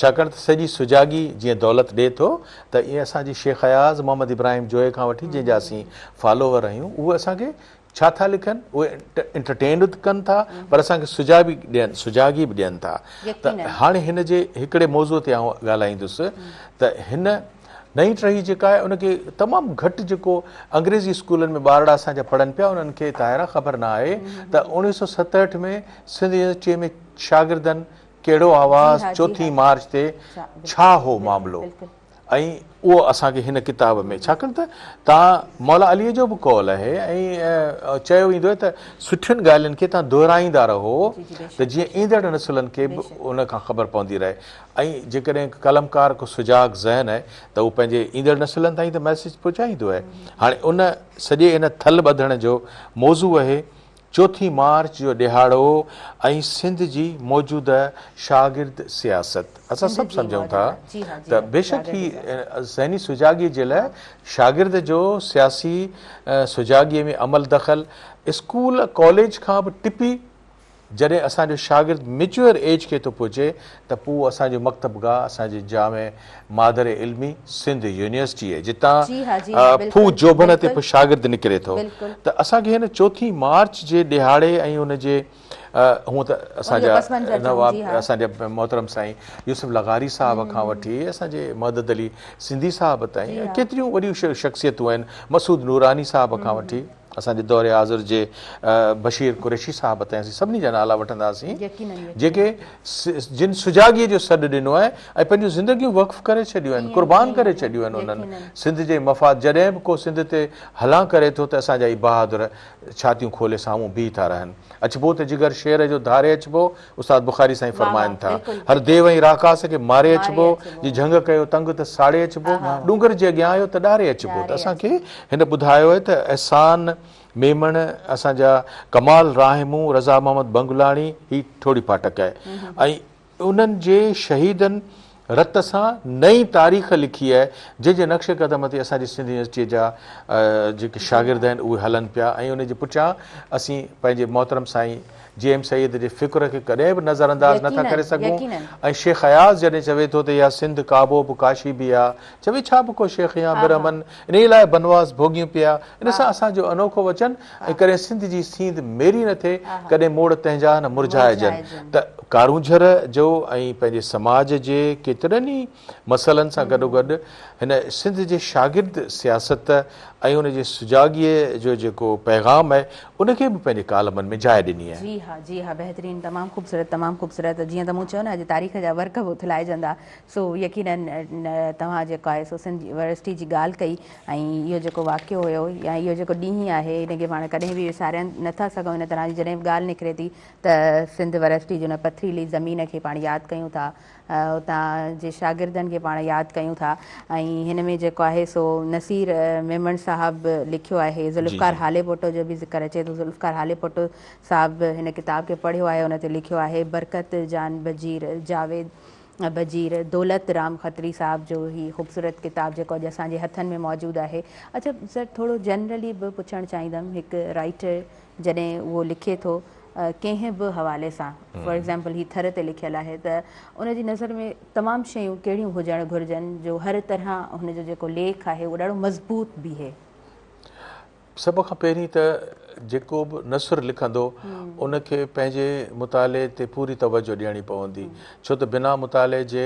ڇاڪاڻ ته سڄي سجاڳي جيئن دولت ڏئي ٿو ته ائين اسان جي شيخ اياز محمد ابراهيم جويي کان وٺي جنهن جا اسين فالوور آهيون اهي اسان کي ڇا ٿا لکن اهي انٽرٽين به ڪن ٿا پر اسان کي سجاڳي به ڏين سجاڳي به ڏين ٿا ته هاڻي هن جي هڪڙي موضوع تي آئون ڳالهائيندس ته هن نئين ٽهي جيڪا آهي ان کي تمام گهٽ جيڪو انگريزي اسڪولن ۾ ٻارڙا اسان جا پڙهن پيا انهن کي طاهره خبر نه آهي ته 1967 ۾ سنڌ يونيورسٽيء ۾ شاگردن ڪهڙو آواز چوٿين مارچ تي ڇا هو معاملو ۽ اهو اسان کي هن ڪتاب ۾ ڇاڪاڻ ته تان مولا علي جو به قول آهي ۽ چيو ويندو آهي ته سٺين ڳالهين کي تان دهرائيندا رهو ته جيئن ايندڙ نسلن کي به ان کان خبر پوندي رهي ۽ جيڪڏهن قلمڪار ڪو سجاڳ ذهن آهي ته هو پنهنجي ايندڙ نسلن تائين ته ميسيج پهچائيندو آهي. هاڻي ان سڄي ان ٿل ٻڌڻ جو موضوع آهي چوٿين مارچ جو ڏهاڙو ۽ سنڌ جي موجوده شاگرد سياست. اسان سڀ سمجهون ٿا ته بيشڪ هي ذهني سجاڳي جي لاء شاگرد جو سياسي سجاڳي ۾ عمل دخل اسڪول ڪاليج کان به ٽپي جڏهن اسان جو شاگرد ميچوئر ايج کي ٿو پهچي ته پوء اسان جو مڪتب گاهه اسان جي جامع مادر علمي سنڌ يونيورسٽي آهي جتان ڦوهه جوڀن تي پوء شاگرد نڪري ٿو ته اسان کي هن چوٿين مارچ جي ڏهاڙي ۽ ان جي هونء ته اسان جا نواب اسان جا محترم سائين يوسف لغاري صاحب کان وٺي اسان جي مدد علي سنڌي صاحب تائين ڪيتريون وڏيون شخصيتون آهن مسعود نوراني صاحب کان وٺي اسان جي دور حاضر جي بشير قريشي صاحب تائين اسين سڀني جا نالا وٺنداسين جيڪي جن سجاڳيء جو سڏ ڏنو آهي ۽ پنهنجون زندگيون وقف ڪري ڇڏيون آهن قربان ڪري ڇڏيون آهن انهن سنڌ جي مفاد جڏهن به ڪو سنڌ تي هلان ڪري ٿو ته اسان جا هي بهادر ڇاتيون کولي سامهون بيهي ٿا رهن اچبو ته جگر شير جو ڌاري اچبو استاد بخاري سائين فرمائن ٿا، هر ديو ۽ راڪاس کي ماري اچبو، جي جهنگ ڪيو تنگ ته ساڙي اچبو، ڏونگر جي اڳيان آيو ته ڏاري اچبو ته اسان کي هن ٻڌايو آهي ته احسان ميمڻ، اسان جا ڪمال راهمون، رضا محمد بنگلاڻي، هي ٺوڙهي ڦاٽڪ آهي ۽ انهن جي شهيدن رت سان نئين تاريخ لکي آهي جنهن جي نقش قدم تي اسان جي سنڌ يونيورسٽيء جا جيڪي شاگرد آهن اهي هلن پيا ۽ ان جي پٺيان اسين پنهنجي محترم سائين جي ايم سيد جي فڪر کي ڪڏهن به نظر انداز نه ٿا ڪري سگهون ۽ شيخ اياز جڏهن چوي ٿو ته اها سنڌ ڪعبو به ڪاشي به آ چوي ڇا به ڪو شيخ يا برهمن انهيء لاء بنواس ڀوڳيون پيا ان سان اسان جو انوکو وچن ۽ ڪڏهن سنڌ جي سينڌ ميري نه ٿئي، ڪڏهن موڙ تنهن جا نه مرجهائجن ته ڪارونجهر جو ۽ پنهنجي سماج جي ڪيترن ئي مسئلن سان گڏوگڏ هن سنڌ جي شاگرد سياست ۽ ان جي سجاڳيء جو جيڪو پيغام آهي ان کي به پنهنجي ڪالمن ۾ جاء ڏني آهي. جي ها جي ها بهترين تمام خوبصورت تمام خوبصورت جيئن ته مون چيو نه اڄ تاريخ جا ورق به اٿلائجندا سو يقينن توهان جيڪو آهي سو سنڌ يونيورسٽي جي ڳالهه ڪئي ۽ اهو جيڪو واقعو هيو يا اهو جيڪو ڏينهن آهي ان کي پاڻ ڪڏهن به وساري نٿا سگهون ان طرح جي جڏهن به ڳالهه نڪري ٿي ته سنڌ ورسٽي جي ان پٿريلي زمين کي پاڻ ياد ڪيون ٿا اتان جي شاگردن کي پاڻ ياد ڪيون ٿا ۽ هن ۾ جيڪو آهي سو نصير ميمڻ صاحب لکيو آهي ذوالفقار هاليپوٽو جو به ذڪر اچي ٿو ذوالفقار هاليپوٽو صاحب به هن ڪتاب کي پڙهيو آهي ان تي لکيو آهي برڪت جان بجير جاويد بجير دولت رام کتري صاحب جو هي خوبصورت ڪتاب جيڪو اڄ اسان جي هٿن ۾ موجود آهي. اڇا سر ٿورو جنرلي به پڇڻ چاهيندم هڪ رائيٽر جڏهن اهو لکي ٿو ڪنهن به حوالي سان فار ايگزامپل هي ٿر تي لکيل آهي ته ان جي نظر ۾ تمام شيون ڪهڙيون هجڻ گهرجن جو هر طرح هن جو جيڪو ليک آهي اهو ڏاڍو مضبوط بيهي. سڀ کان پهرين ته جيڪو به نثر لکندو ان کي پنهنجي مطالعي تي پوري توجه ڏيڻي پوندي ڇو ته بنا مطالعي جي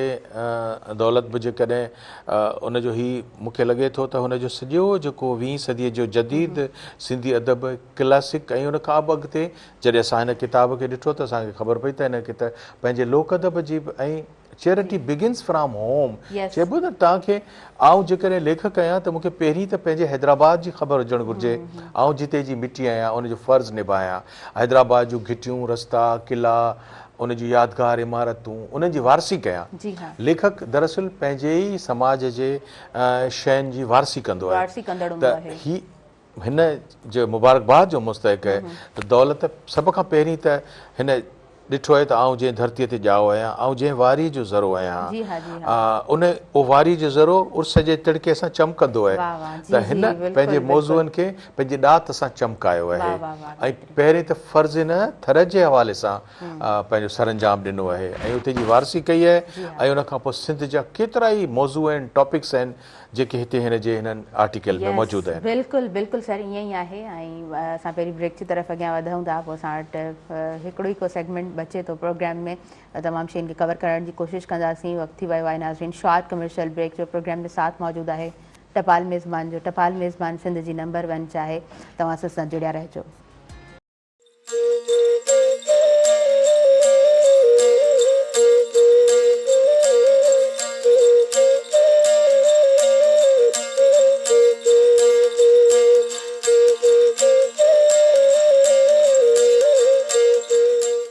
دولت به جيڪڏهن ان جو هي مون کي لڳي ٿو ته هن جو سڄو جيڪو ويهين صديء جو جديد سنڌي ادب ڪلاسڪ ۽ ان کان به اڳتي جڏهن اسان هن ڪتاب کي ڏٺو ته اسان کي خبر پئي ته هن کي ته پنهنجي لوڪ ادب جي به ۽ چيرٽي بگنس فرام هوم چئبو ته توهان کي آئون جيڪڏهن ليکڪ آهيان ته مون کي پهرين ته پنهنجي حيدرآباد جي خبر هجڻ گهرجي آئون جتي جي مٽي آهيان ان جو فرض نڀايان حيدرآباد جون گهٽيون رستا قلعا ان جون يادگار عمارتون انهن جي وارثي ڪيان ليکڪ دراصل پنهنجي ئي سماج جي شين جي وارثي ڪندو آهي ته هي هن جو مبارڪباد جو مستحق آهي ته دولت سڀ کان پهرين ته هن ڏٺو آهي ته آئون جنهن ڌرتيء تي ڄائو آهيان، آئون جنهن واريء جو ذرو آهيان، ان اهو واريء جو ذرو عرس جي تڙڪي سان چمڪندو آهي ته هن پنهنجي موضوعن کي پنهنجي ڏات سان چمڪايو آهي ۽ پهرين ته فرض هن ٿر جي حوالي سان پنهنجو سرانجام ڏنو آهي ۽ اتي جي وارثي ڪئي آهي ۽ ان کان پوء سنڌ جا ڪيترائي موضوع آهن، ٽاپڪس آهن، جيڪي هتي هن جي هنن آرٽيڪل ۾ موجود آهن. بلڪل بلڪل سر ائين ئي آهي ۽ اسان پهرين بريڪ جي طرف اڳيان وڌون ٿا پوء اسان وٽ هڪڙو ئي ڪو سيگمينٽ بچي ٿو پروگرام ۾ تمام شين کي ڪور ڪرڻ جي ڪوشش ڪنداسين وقت ٿي ويو آهي ناظرين شارٽ ڪمرشل بريڪ جو پروگرام ۾ ساٿ موجود آهي ٽپال ميزبان جو ٽپال ميزبان سنڌ جي نمبر ون چاهي توهان اسان سان جڙيا رهجو.